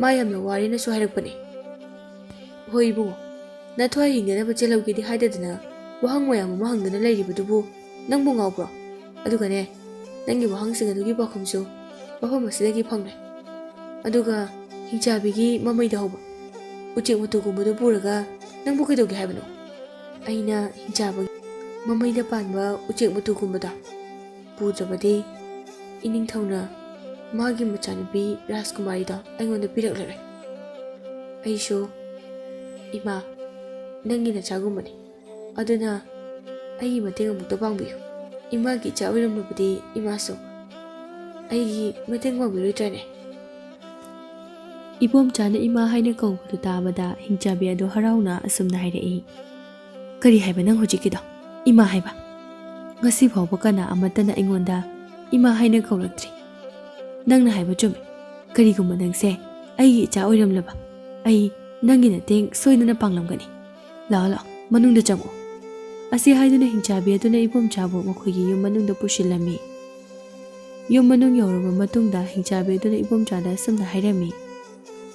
ꯃꯥ ꯌꯥꯝꯅ ꯋꯥꯔꯦꯅꯁꯨ ꯍꯥꯏꯔꯛꯄꯅꯤ꯫" "ꯍꯣꯏ ꯏꯕꯨꯡꯉꯣ, ꯅꯊ꯭ꯋꯥꯏ ꯍꯤꯡꯅꯅꯕ ꯆꯦꯜꯍꯧꯒꯦꯗꯤ ꯍꯥꯏꯗꯗꯅ ꯋꯥꯍꯪ ꯃꯌꯥꯝ ꯑꯃ ꯍꯪꯗꯨꯅ ꯂꯩꯔꯤꯕꯗꯨꯕꯨ ꯅꯪꯕꯨ ꯉꯥꯎꯕ꯭ꯔꯣ? ꯑꯗꯨꯒꯅꯦ, ꯅꯪꯒꯤ ꯋꯥꯍꯪꯁꯤꯡ ꯑꯗꯨꯒꯤ ꯄꯥꯎꯈꯨꯝꯁꯨ ꯃꯐꯝ ꯑꯁꯤꯗꯒꯤ ꯐꯪꯂꯦ꯫ ꯑꯗꯨꯒ ꯍꯤꯡꯆꯥꯕꯤꯒꯤ ꯃꯃꯩꯗ ꯍꯧꯕ ꯎꯆꯦꯛ ꯃꯇꯨꯒꯨꯝꯕꯗꯨ ꯄꯨꯔꯒ ꯅꯪꯕꯨ ꯀꯩꯗꯧꯒꯦ ꯍꯥꯏꯕꯅꯣ?" "ꯑꯩꯅ ꯍꯤꯡꯆꯥꯕꯒꯤ ꯃꯃꯩꯗ ꯄꯥꯟꯕ ꯎꯆꯦꯛ ꯃꯇꯨꯒꯨꯝꯕꯗꯣ ꯄꯨꯗ꯭ꯔꯕꯗꯤ ꯏꯅꯤꯡꯊꯧꯅ ꯃꯥꯒꯤ ꯃꯆꯥꯅꯨꯄꯤ ꯔꯥꯖꯀꯨꯃꯥꯔꯤꯗꯣ ꯑꯩꯉꯣꯟꯗ ꯄꯤꯔꯛꯂꯔꯣꯏ꯫ ꯑꯩꯁꯨ, ꯏꯃꯥ, ꯅꯪꯒꯤ ꯅꯆꯥꯒꯨꯝꯕꯅꯤ꯫ ꯑꯗꯨꯅ ꯑꯩꯒꯤ ꯃꯇꯦꯡ ꯑꯃꯨꯛꯇ ꯄꯥꯡꯕꯤꯌꯨ꯫ ꯏꯃꯥꯒꯤ ꯏꯆꯥ ꯑꯣꯏꯔꯝꯂꯕꯗꯤ ꯏꯃꯥꯁꯨ ꯑꯩꯒꯤ ꯃꯇꯦꯡ ꯄꯥꯡꯕꯤꯔꯣꯏꯗ꯭ꯔꯅꯦ?" ꯏꯕꯣꯝꯆꯥꯅ ꯏꯃꯥ ꯍꯥꯏꯅ ꯀꯧꯕꯗꯨ ꯇꯥꯕꯗ ꯍꯤꯡꯆꯥꯕꯤ ꯑꯗꯨ ꯍꯔꯥꯎꯅ ꯑꯁꯨꯝꯅ ꯍꯥꯏꯔꯛꯏ꯫ "ꯀꯔꯤ ꯍꯥꯏꯕ ꯅꯪ ꯍꯧꯖꯤꯛꯀꯤꯗꯣ? ꯏꯃꯥ ꯍꯥꯏꯕ? ꯉꯁꯤ ꯐꯥꯎꯕ ꯀꯅꯥ ꯑꯃꯠꯇꯅ ꯑꯩꯉꯣꯟꯗ ꯏꯃꯥ ꯍꯥꯏꯅ ꯀꯧꯔꯛꯇ꯭ꯔꯤ꯫ ꯅꯪꯅ ꯍꯥꯏꯕ ꯆꯨꯝꯃꯤ꯫ ꯀꯔꯤꯒꯨꯝꯕ ꯅꯪꯁꯦ ꯑꯩꯒꯤ ꯏꯆꯥ ꯑꯣꯏꯔꯝꯂꯕ, ꯑꯩ ꯅꯪꯒꯤ ꯃꯇꯦꯡ ꯁꯣꯏꯗꯅ ꯄꯥꯡꯂꯝꯒꯅꯤ꯫ ꯂꯥꯛꯑꯣ, ꯂꯥꯛꯑꯣ, ꯃꯅꯨꯡꯗ ꯆꯪꯉꯛꯑꯣ꯫" ꯑꯁꯤ ꯍꯥꯏꯗꯨꯅ ꯍꯤꯡꯆꯥꯕꯤ ꯑꯗꯨꯅ ꯏꯕꯣꯝꯆꯥꯕꯨ ꯃꯈꯣꯏꯒꯤ ꯌꯨꯝ ꯃꯅꯨꯡꯗ ꯄꯨꯁꯤꯜꯂꯝꯃꯤ꯫ ꯌꯨꯝ ꯃꯅꯨꯡ ꯌꯧꯔꯕ ꯃꯇꯨꯡꯗ ꯍꯤꯡꯆꯥꯕꯤ ꯑꯗꯨꯅ ꯏꯕꯣꯝꯆꯥꯗ ꯑꯁꯨꯝꯅ ꯍꯥꯏꯔꯝꯃꯤ,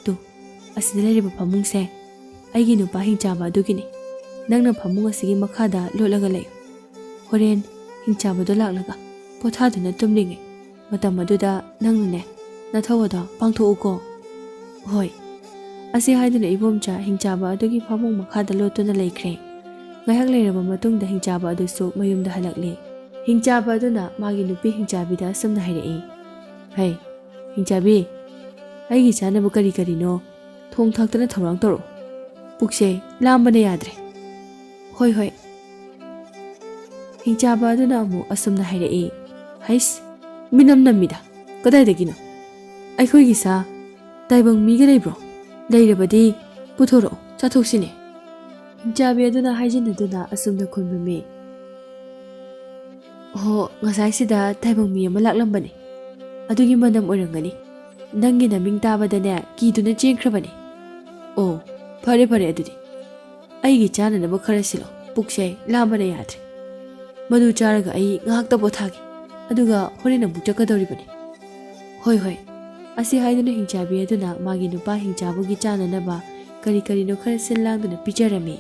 "ꯇꯨ, ꯑꯁꯤꯗ ꯂꯩꯔꯤꯕ ꯐꯃꯨꯡꯁꯦ ꯑꯩꯒꯤ ꯅꯨꯄꯥ ꯍꯤꯡꯆꯥꯕ ꯑꯗꯨꯒꯤꯅꯤ꯫ ꯅꯪꯅ ꯐꯃꯨꯡ ꯑꯁꯤꯒꯤ ꯃꯈꯥꯗ ꯂꯣꯠꯂꯒ ꯂꯩꯌꯨ꯫ ꯍꯣꯔꯦꯟ ꯍꯤꯡꯆꯥꯕꯗꯣ ꯂꯥꯛꯂꯒ ꯄꯣꯊꯥꯗꯨꯅ ꯇꯨꯝꯂꯤꯉꯩ ꯃꯇꯝ ꯑꯗꯨꯗ ꯅꯪꯅꯅꯦ, ꯅꯊꯧ ꯑꯗꯣ ꯄꯥꯡꯊꯣꯛꯎꯀꯣ꯫" "ꯍꯣꯏ꯫" ꯑꯁꯤ ꯍꯥꯏꯗꯨꯅ ꯏꯕꯣꯝꯆꯥ ꯍꯤꯡꯆꯥꯕ ꯑꯗꯨꯒꯤ ꯐꯃꯨꯡ ꯃꯈꯥꯗ ꯂꯣꯠꯇꯨꯅ ꯂꯩꯈ꯭ꯔꯦ꯫ ꯉꯥꯏꯍꯥꯛ ꯂꯩꯔꯕ ꯃꯇꯨꯡꯗ ꯍꯤꯡꯆꯥꯕ ꯑꯗꯨꯁꯨ ꯃꯌꯨꯝꯗ ꯍꯜꯂꯛꯂꯦ꯫ ꯍꯤꯡꯆꯥꯕ ꯑꯗꯨꯅ ꯃꯥꯒꯤ ꯅꯨꯄꯤ ꯍꯤꯡꯆꯥꯕꯤꯗ ꯑꯁꯨꯝꯅ ꯍꯥꯏꯔꯛꯏ, "ꯍꯩ, ꯍꯤꯡꯆꯥꯕꯤ, ꯑꯩꯒꯤ ꯆꯥꯅꯕ ꯀꯔꯤ ꯀꯔꯤꯅꯣ ꯊꯣꯡ ꯊꯥꯛꯇꯅ ꯊꯧꯔꯥꯡ ꯇꯧꯔꯛꯎ꯫ ꯄꯨꯛꯁꯦ ꯂꯥꯝꯕꯅ ꯌꯥꯗ꯭ꯔꯦ꯫" "ꯍꯣꯏ, ꯍꯣꯏ꯫" ꯍꯤꯡꯆꯥꯕ ꯑꯗꯨꯅ ꯑꯃꯨꯛ ꯑꯁꯨꯝꯅ ꯍꯥꯏꯔꯛꯏ, "ꯍꯩꯁ, ꯃꯤꯅꯝ ꯅꯝꯃꯤꯗ, ꯀꯗꯥꯏꯗꯒꯤꯅꯣ?" ꯑꯩꯈꯣꯏꯒꯤ ꯁꯥ ꯇꯥꯏꯕꯪ ꯃꯤꯒ ꯂꯩꯕ꯭ꯔꯣ? ꯂꯩꯔꯕꯗꯤ ꯄꯨꯊꯣꯔꯛꯑꯣ, ꯆꯥꯊꯣꯛꯁꯤꯅꯦ꯫ ꯍꯤꯡꯆꯥꯕꯤ ꯑꯗꯨꯅ ꯍꯥꯏꯖꯤꯟꯅꯗꯨꯅ ꯑꯁꯨꯝꯅ ꯈꯨꯝꯂꯝꯃꯤ꯫ "ꯑꯣ, ꯉꯁꯥꯏꯁꯤꯗ ꯇꯥꯏꯕꯪ ꯃꯤ ꯑꯃ ꯂꯥꯛꯂꯝꯕꯅꯦ꯫ ꯑꯗꯨꯒꯤ ꯃꯅꯝ ꯑꯣꯏꯔꯝꯒꯅꯤ꯫ ꯅꯪꯒꯤ ꯅꯃꯤꯡ ꯇꯥꯕꯗꯅꯦ, ꯀꯤꯗꯨꯅ ꯆꯦꯟꯈ꯭ꯔꯕꯅꯦ꯫ ꯑꯣ, ꯐꯔꯦ ꯐꯔꯦ ꯑꯗꯨꯗꯤ꯫ ꯑꯩꯒꯤ ꯆꯥꯅꯅꯕ ꯈꯔ ꯁꯤꯜꯂꯣ, ꯄꯨꯛꯁꯦ ꯂꯥꯝꯕꯅ ꯌꯥꯗ꯭ꯔꯦ꯫ ꯃꯗꯨ ꯆꯥꯔꯒ ꯑꯩ ꯉꯥꯏꯍꯥꯛꯇ ꯄꯣꯊꯥꯒꯦ, ꯑꯗꯨꯒ ꯍꯣꯔꯦꯟ ꯑꯃꯨꯛ ꯆꯠꯀꯗꯧꯔꯤꯕꯅꯤ꯫" "ꯍꯣꯏ ꯍꯣꯏ꯫" ꯑꯁꯤ ꯍꯥꯏꯗꯨꯅ ꯍꯤꯡꯆꯥꯕꯤ ꯑꯗꯨꯅ ꯃꯥꯒꯤ ꯅꯨꯄꯥ ꯍꯤꯡꯆꯥꯕꯒꯤ ꯆꯥꯅꯅꯕ ꯀꯔꯤ ꯀꯔꯤꯅꯣ ꯈꯔ ꯁꯤꯜ ꯂꯥꯡꯗꯨꯅ ꯄꯤꯖꯔꯝꯃꯤ꯫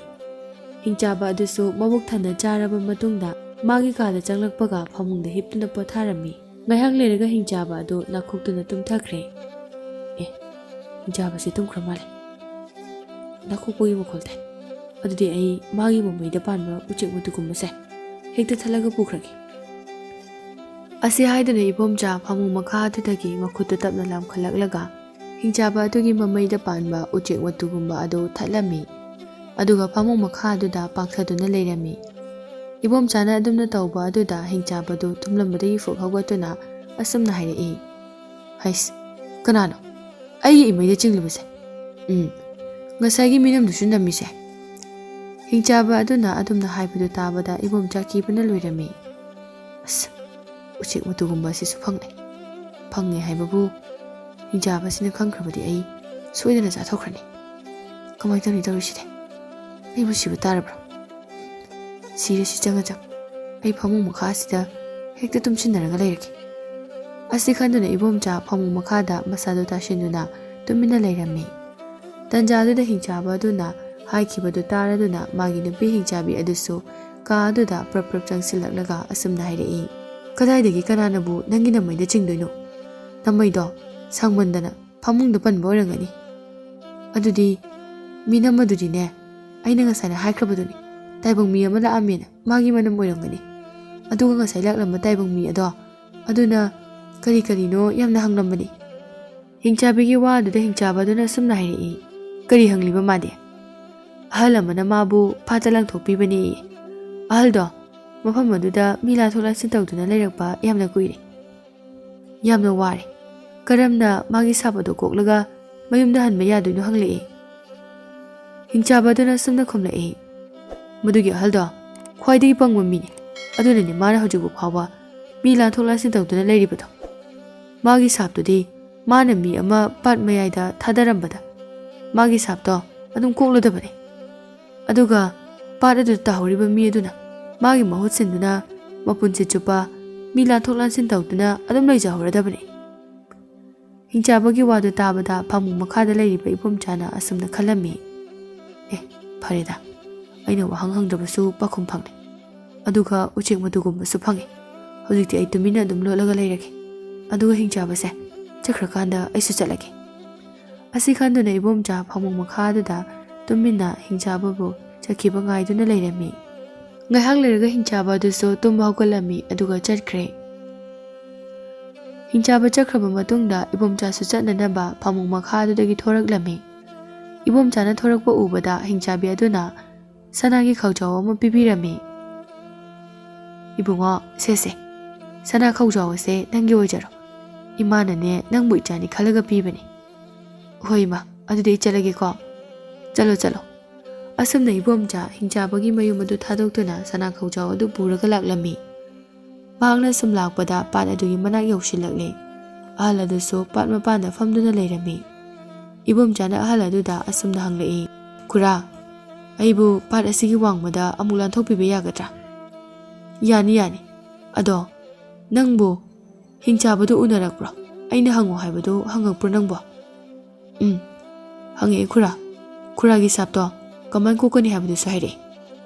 ꯍꯤꯡꯆꯥꯕ ꯑꯗꯨꯁꯨ ꯃꯕꯨꯛ ꯊꯟꯅ ꯆꯥꯔꯕ ꯃꯇꯨꯡꯗ ꯃꯥꯒꯤ ꯀꯥꯗ ꯆꯪꯂꯛꯄꯒ ꯐꯃꯨꯡꯗ ꯍꯤꯞꯇꯨꯅ ꯄꯣꯊꯥꯔꯝꯃꯤ꯫ ꯉꯥꯏꯍꯥꯛ ꯂꯩꯔꯒ ꯍꯤꯡꯆꯥꯕ ꯑꯗꯨ ꯅꯥꯈꯣꯛꯇꯨꯅ ꯇꯨꯝꯊꯈ꯭ꯔꯦ꯫ ꯑꯦ, ꯍꯤꯡꯆꯥꯕꯁꯦ ꯇꯨꯝꯈ꯭ꯔ ꯃꯥꯜꯂꯦ꯫ ꯅꯥꯈꯣꯛꯄꯒꯤ ꯃꯈꯣꯜ ꯇꯥꯏ꯫ ꯑꯗꯨꯗꯤ ꯑꯩ ꯃꯥꯒꯤ ꯃꯃꯩꯗ ꯄꯥꯟꯕ ꯎꯆꯦꯛ ꯃꯇꯨꯒꯨꯝꯕꯁꯦ ꯍꯦꯛꯇ ꯊꯠꯂꯒ ꯄꯨꯈ꯭ꯔꯒꯦ꯫ ꯑꯁꯤ ꯍꯥꯏꯗꯨꯅ ꯏꯕꯣꯝꯆꯥ ꯐꯃꯨꯡ ꯃꯈꯥ ꯑꯗꯨꯗꯒꯤ ꯃꯈꯨꯠꯇꯨ ꯇꯞꯅ ꯂꯥꯝꯈꯠꯂꯛꯂꯒ ꯍꯤꯡꯆꯥꯕ ꯑꯗꯨꯒꯤ ꯃꯃꯩꯗ ꯄꯥꯟꯕ ꯎꯆꯦꯛ ꯃꯇꯨꯒꯨꯝꯕ ꯑꯗꯨ ꯊꯠꯂꯝꯃꯤ꯫ ꯑꯗꯨꯒ ꯐꯃꯨꯡ ꯃꯈꯥ ꯑꯗꯨꯗ ꯄꯥꯛꯊꯗꯨꯅ ꯂꯩꯔꯝꯃꯤ꯫ ꯏꯕꯣꯝꯆꯥꯅ ꯑꯗꯨꯝꯅ ꯇꯧꯕ ꯑꯗꯨꯗ ꯍꯤꯡꯆꯥꯕꯗꯨ ꯇꯨꯝꯂꯝꯕꯗꯒꯤ ꯐꯨꯛ ꯍꯧꯒꯠꯇꯨꯅ ꯑꯁꯨꯝꯅ ꯍꯥꯏꯔꯛꯏ, "ꯍꯩꯁ, ꯀꯅꯥꯅꯣ ꯑꯩꯒꯤ ꯏꯃꯩꯗ ꯆꯤꯡꯂꯤꯕꯁꯦ? ꯎꯝ, ꯉꯁꯥꯏꯒꯤ ꯃꯤꯅꯝꯗꯨꯁꯨ ꯅꯝꯃꯤꯁꯦ?" ꯍꯤꯡꯆꯥꯕ ꯑꯗꯨꯅ ꯑꯗꯨꯝꯅ ꯍꯥꯏꯕꯗꯨ ꯇꯥꯕꯗ ꯏꯕꯣꯝꯆꯥ ꯀꯤꯕꯅ ꯂꯣꯏꯔꯝꯃꯤ꯫ "ꯑꯁ, ꯎꯆꯦꯛ ꯃꯇꯨꯒꯨꯝꯕ ꯑꯁꯤꯁꯨ ꯐꯪꯂꯦ꯫ ꯐꯪꯉꯦ ꯍꯥꯏꯕꯕꯨ ꯍꯤꯡꯆꯥꯕꯁꯤꯅ ꯈꯪꯈ꯭ꯔꯕꯗꯤ ꯑꯩ ꯁꯣꯏꯗꯅ ꯆꯥꯊꯣꯛꯈ꯭ꯔꯅꯤ꯫ ꯀꯃꯥꯏꯅ ꯇꯧꯅꯤ ꯇꯧꯔꯤꯁꯤꯗꯤ? ꯑꯩꯕꯨ ꯁꯤꯕ ꯇꯥꯔꯕ꯭ꯔꯥ? ꯁꯤꯔꯁꯤ ꯆꯪꯉ ꯆꯪ꯫ ꯑꯩ ꯐꯃꯨꯡ ꯃꯈꯥ ꯑꯁꯤꯗ ꯍꯦꯛꯇ ꯇꯨꯝꯁꯤꯟꯅꯔꯒ ꯂꯩꯔꯒꯦ꯫" ꯑꯁꯤ ꯈꯟꯗꯨꯅ ꯏꯕꯣꯝꯆꯥ ꯐꯃꯨꯡ ꯃꯈꯥꯗ ꯃꯁꯥꯗꯨ ꯇꯥꯁꯤꯟꯗꯨꯅ ꯇꯨꯃꯤꯟꯅ ꯂꯩꯔꯝꯃꯤ꯫ ꯇꯟꯖꯥꯗꯨꯗ ꯍꯤꯡꯆꯥꯕ ꯑꯗꯨꯅ ꯍꯥꯏꯈꯤꯕꯗꯨ ꯇꯥꯔꯗꯨꯅ ꯃꯥꯒꯤ ꯅꯨꯄꯤ ꯍꯤꯡꯆꯥꯕꯤ ꯑꯗꯨꯁꯨ ꯀꯥ ꯑꯗꯨꯗ ꯄ꯭ꯔꯞ ꯄ꯭ꯔꯞ ꯆꯪꯁꯤꯜꯂꯛꯂꯒ ꯑꯁꯨꯝꯅ ꯍꯥꯏꯔꯛꯏ, "ꯀꯗꯥꯏꯗꯒꯤ ꯀꯅꯥꯅꯕꯨ ꯅꯪꯒꯤ ꯅꯃꯩꯗ ꯆꯤꯡꯗꯣꯏꯅꯣ? ꯅꯃꯩꯗꯣ ꯁꯥꯡꯃꯟꯗꯅ ꯐꯃꯨꯡꯗ ꯄꯟꯕ ꯑꯣꯏꯔꯝꯒꯅꯤ꯫ ꯑꯗꯨꯗꯤ ꯃꯤꯅꯝ ꯑꯗꯨꯗꯤꯅꯦ, ꯑꯩꯅ ꯉꯁꯥꯏꯅ ꯍꯥꯏꯈ꯭ꯔꯕꯗꯨꯅꯤ, ꯇꯥꯏꯕꯪ ꯃꯤ ꯑꯃ ꯂꯥꯛꯑꯝꯃꯦꯅ, ꯃꯥꯒꯤ ꯃꯅꯝ ꯑꯣꯏꯔꯝꯒꯅꯤ꯫ ꯑꯗꯨꯒ ꯉꯁꯥꯏ ꯂꯥꯛꯂꯝꯕ ꯇꯥꯏꯕꯪ ꯃꯤ ꯑꯗꯣ, ꯑꯗꯨꯅ ꯀꯔꯤ ꯀꯔꯤꯅꯣ ꯌꯥꯝꯅ ꯍꯪꯂꯝꯕꯅꯤ꯫" ꯍꯤꯡꯆꯥꯕꯤꯒꯤ ꯋꯥ ꯑꯗꯨꯗ ꯍꯤꯡꯆꯥꯕ ꯑꯗꯨꯅ ꯑꯁꯨꯝꯅ ꯍꯥꯏꯔꯛꯏ, "ꯀꯔꯤ ꯍꯪꯂꯤꯕ ꯃꯥꯗꯤ?" "ꯑꯍꯜ ꯑꯃꯅ ꯃꯥꯕꯨ ꯐꯥꯠꯇ ꯂꯪꯊꯣꯛꯄꯤꯕꯅꯦꯌꯦ꯫ ꯑꯍꯜꯗꯣ ꯃꯐꯝ ꯑꯗꯨꯗ ꯃꯤ ꯂꯥꯟꯊꯣꯛ ꯂꯥꯟꯁꯤꯟ ꯇꯧꯗꯨꯅ ꯂꯩꯔꯛꯄ ꯌꯥꯝꯅ ꯀꯨꯏꯔꯦ꯫ ꯌꯥꯝꯅ ꯋꯥꯔꯦ꯫ ꯀꯔꯝꯅ ꯃꯥꯒꯤ ꯁꯥꯞ ꯑꯗꯨ ꯀꯣꯛꯂꯒ ꯃꯌꯨꯝꯗ ꯍꯟꯕ ꯌꯥꯗꯣꯏꯅꯣ ꯍꯪꯂꯛꯏ꯫ ꯍꯤꯡꯆꯥꯕ ꯑꯗꯨꯅ ꯑꯁꯨꯝꯅ ꯈꯨꯝꯂꯛꯏ, "ꯃꯗꯨꯒꯤ ꯑꯍꯜꯗꯣ ꯈ꯭ꯋꯥꯏꯗꯒꯤ ꯄꯪꯕ ꯃꯤꯅꯤ꯫ ꯑꯗꯨꯅꯅꯤ ꯃꯥꯅ ꯍꯧꯖꯤꯛꯐꯥꯎ ꯐꯥꯎꯕ ꯃꯤ ꯂꯥꯟꯊꯣꯛ ꯂꯥꯟꯁꯤꯟ ꯇꯧꯗꯨꯅ ꯂꯩꯔꯤꯕꯗꯣ꯫ ꯃꯥꯒꯤ ꯁꯥꯞꯇꯨꯗꯤ ꯃꯥꯅ ꯃꯤ ꯑꯃ ꯄꯥꯠ ꯃꯌꯥꯏꯗ ꯊꯥꯗꯔꯝꯕꯗ ꯃꯥꯒꯤ ꯁꯥꯞꯇꯣ ꯑꯗꯨꯝ ꯀꯣꯛꯂꯗꯕꯅꯤ꯫ ꯑꯗꯨꯒ ꯄꯥꯠ ꯑꯗꯨꯗ ꯇꯥꯍꯧꯔꯤꯕ ꯃꯤ ꯑꯗꯨꯅ ꯃꯥꯒꯤ ꯃꯍꯨꯠ ꯁꯤꯟꯗꯨꯅ ꯃꯄꯨꯟꯁꯤ ꯆꯨꯞꯄ ꯃꯤ ꯂꯥꯟꯊꯣꯛ ꯂꯥꯟꯁꯤꯟ ꯇꯧꯗꯨꯅ ꯑꯗꯨꯝ ꯂꯩꯖꯍꯧꯔꯗꯕꯅꯤ꯫" ꯍꯤꯡꯆꯥꯕꯒꯤ ꯋꯥꯗꯨ ꯇꯥꯕꯗ ꯐꯃꯨꯡ ꯃꯈꯥꯗ ꯂꯩꯔꯤꯕ ꯏꯕꯣꯝꯆꯥꯅ ꯑꯁꯨꯝꯅ ꯈꯜꯂꯝꯃꯤ, "ꯑꯦ, ꯐꯔꯦꯗ, ꯑꯩꯅ ꯋꯥꯍꯪ ꯍꯪꯗ꯭ꯔꯕꯁꯨ ꯄꯥꯈꯨꯝ ꯐꯪꯂꯦ꯫ ꯑꯗꯨꯒ ꯎꯆꯦꯛ ꯃꯇꯨꯒꯨꯝꯕꯁꯨ ꯐꯪꯉꯦ꯫ ꯍꯧꯖꯤꯛꯇꯤ ꯑꯩ ꯇꯨꯃꯤꯟꯅ ꯑꯗꯨꯝ ꯂꯣꯠꯂꯒ ꯂꯩꯔꯒꯦ꯫ ꯑꯗꯨꯒ ꯍꯤꯡꯆꯥꯕꯁꯦ ꯆꯠꯈ꯭ꯔꯀꯥꯟꯗ ꯑꯩꯁꯨ ꯆꯠꯂꯒꯦ꯫" ꯑꯁꯤ ꯈꯟꯗꯨꯅ ꯏꯕꯣꯝꯆꯥ ꯐꯃꯨꯡ ꯃꯈꯥꯗꯨꯗ ꯇꯨꯃꯤꯟꯅ ꯍꯤꯡꯆꯥꯕꯕꯨ ꯆꯠꯈꯤꯕ ꯉꯥꯏꯗꯨꯅ ꯂꯩꯔꯝꯃꯤ꯫ ꯉꯥꯏꯍꯥꯛ ꯂꯩꯔꯒ ꯍꯤꯡꯆꯥꯕ ꯑꯗꯨꯁꯨ ꯇꯨꯝꯕ ꯍꯧꯒꯠꯂꯝꯃꯤ, ꯑꯗꯨꯒ ꯆꯠꯈ꯭ꯔꯦ꯫ ꯍꯤꯡꯆꯥꯕ ꯆꯠꯈ꯭ꯔꯕ ꯃꯇꯨꯡꯗ ꯏꯕꯣꯝꯆꯥꯁꯨ ꯆꯠꯅꯅꯕ ꯐꯃꯨꯡ ꯃꯈꯥꯗꯨꯗꯒꯤ ꯊꯣꯔꯛꯂꯝꯃꯤ꯫ ꯏꯕꯣꯝꯆꯥꯅ ꯊꯣꯔꯛꯄ ꯎꯕꯗ ꯍꯤꯡꯆꯥꯕꯤ ꯑꯗꯨꯅ ꯁꯅꯥꯒꯤ ꯈꯥꯎꯖꯥꯎ ꯑꯃ ꯄꯤꯕꯤꯔꯝꯃꯤ꯫ "ꯏꯕꯨꯡꯉꯣ, ꯁꯦꯁꯦ, ꯁꯅꯥ ꯈꯥꯎꯖꯥꯎ ꯑꯁꯦ ꯅꯪꯒꯤ ꯑꯣꯏꯖꯔꯣ꯫ ꯏꯃꯥꯅꯅꯦ ꯅꯪꯕꯨ ꯏꯆꯥꯅꯤ ꯈꯜꯂꯒ ꯄꯤꯕꯅꯤ꯫ ꯍꯣꯏ ꯏꯃꯥ, ꯑꯗꯨꯗꯤ ꯑꯩ ꯆꯠꯂꯒꯦꯀꯣ꯫" "ꯆꯠꯂꯣ, ꯆꯠꯂꯣ꯫" ꯑꯁꯨꯝꯅ ꯏꯕꯣꯝꯆꯥ ꯍꯤꯡꯆꯥꯕꯒꯤ ꯃꯌꯨꯝ ꯑꯗꯨ ꯊꯥꯗꯣꯛꯇꯨꯅ ꯁꯅꯥ ꯈꯥꯎꯖꯥꯎ ꯑꯗꯨ ꯄꯨꯔꯒ ꯂꯥꯛꯂꯝꯃꯤ꯫ ꯃꯍꯥꯛꯅ ꯁꯨꯝ ꯂꯥꯛꯄꯗ ꯄꯥꯠ ꯑꯗꯨꯒꯤ ꯃꯅꯥꯛ ꯌꯧꯁꯤꯜꯂꯛꯂꯦ꯫ ꯑꯍꯜ ꯑꯗꯨꯁꯨ ꯄꯥꯠ ꯃꯄꯥꯟꯗ ꯐꯝꯗꯨꯅ ꯂꯩꯔꯝꯃꯤ꯫ ꯏꯕꯣꯝꯆꯥꯅ ꯑꯍꯜ ꯑꯗꯨꯗ ꯑꯁꯨꯝꯅ ꯍꯪꯂꯛꯏ, "ꯈꯨꯔꯥ, ꯑꯩꯕꯨ ꯄꯥꯠ ꯑꯁꯤꯒꯤ ꯋꯥꯡꯃꯗ ꯑꯃꯨꯛ ꯂꯥꯟꯊꯣꯛꯄꯤꯕ ꯌꯥꯒꯗ꯭ꯔꯥ?" "ꯌꯥꯅꯤ, ꯌꯥꯅꯤ꯫ ꯑꯗꯣ ꯅꯪꯕꯨ ꯍꯤꯡꯆꯥꯕꯗꯨ ꯎꯅꯔꯛꯄ꯭ꯔꯣ? ꯑꯩꯅ ꯍꯪꯉꯣ ꯍꯥꯏꯕꯗꯨ ꯍꯪꯉꯛꯄ꯭ꯔꯣ ꯅꯪꯕꯣ?" "ꯎꯝ, ꯍꯪꯉꯛꯑꯦ ꯈꯨꯔꯥ꯫ ꯈꯨꯔꯥꯒꯤ ꯁꯥꯞꯇꯣ ꯀꯃꯥꯏ ꯀꯣꯛꯀꯅꯤ ꯍꯥꯏꯕꯗꯨꯁꯨ ꯍꯥꯏꯔꯛꯑꯦ꯫"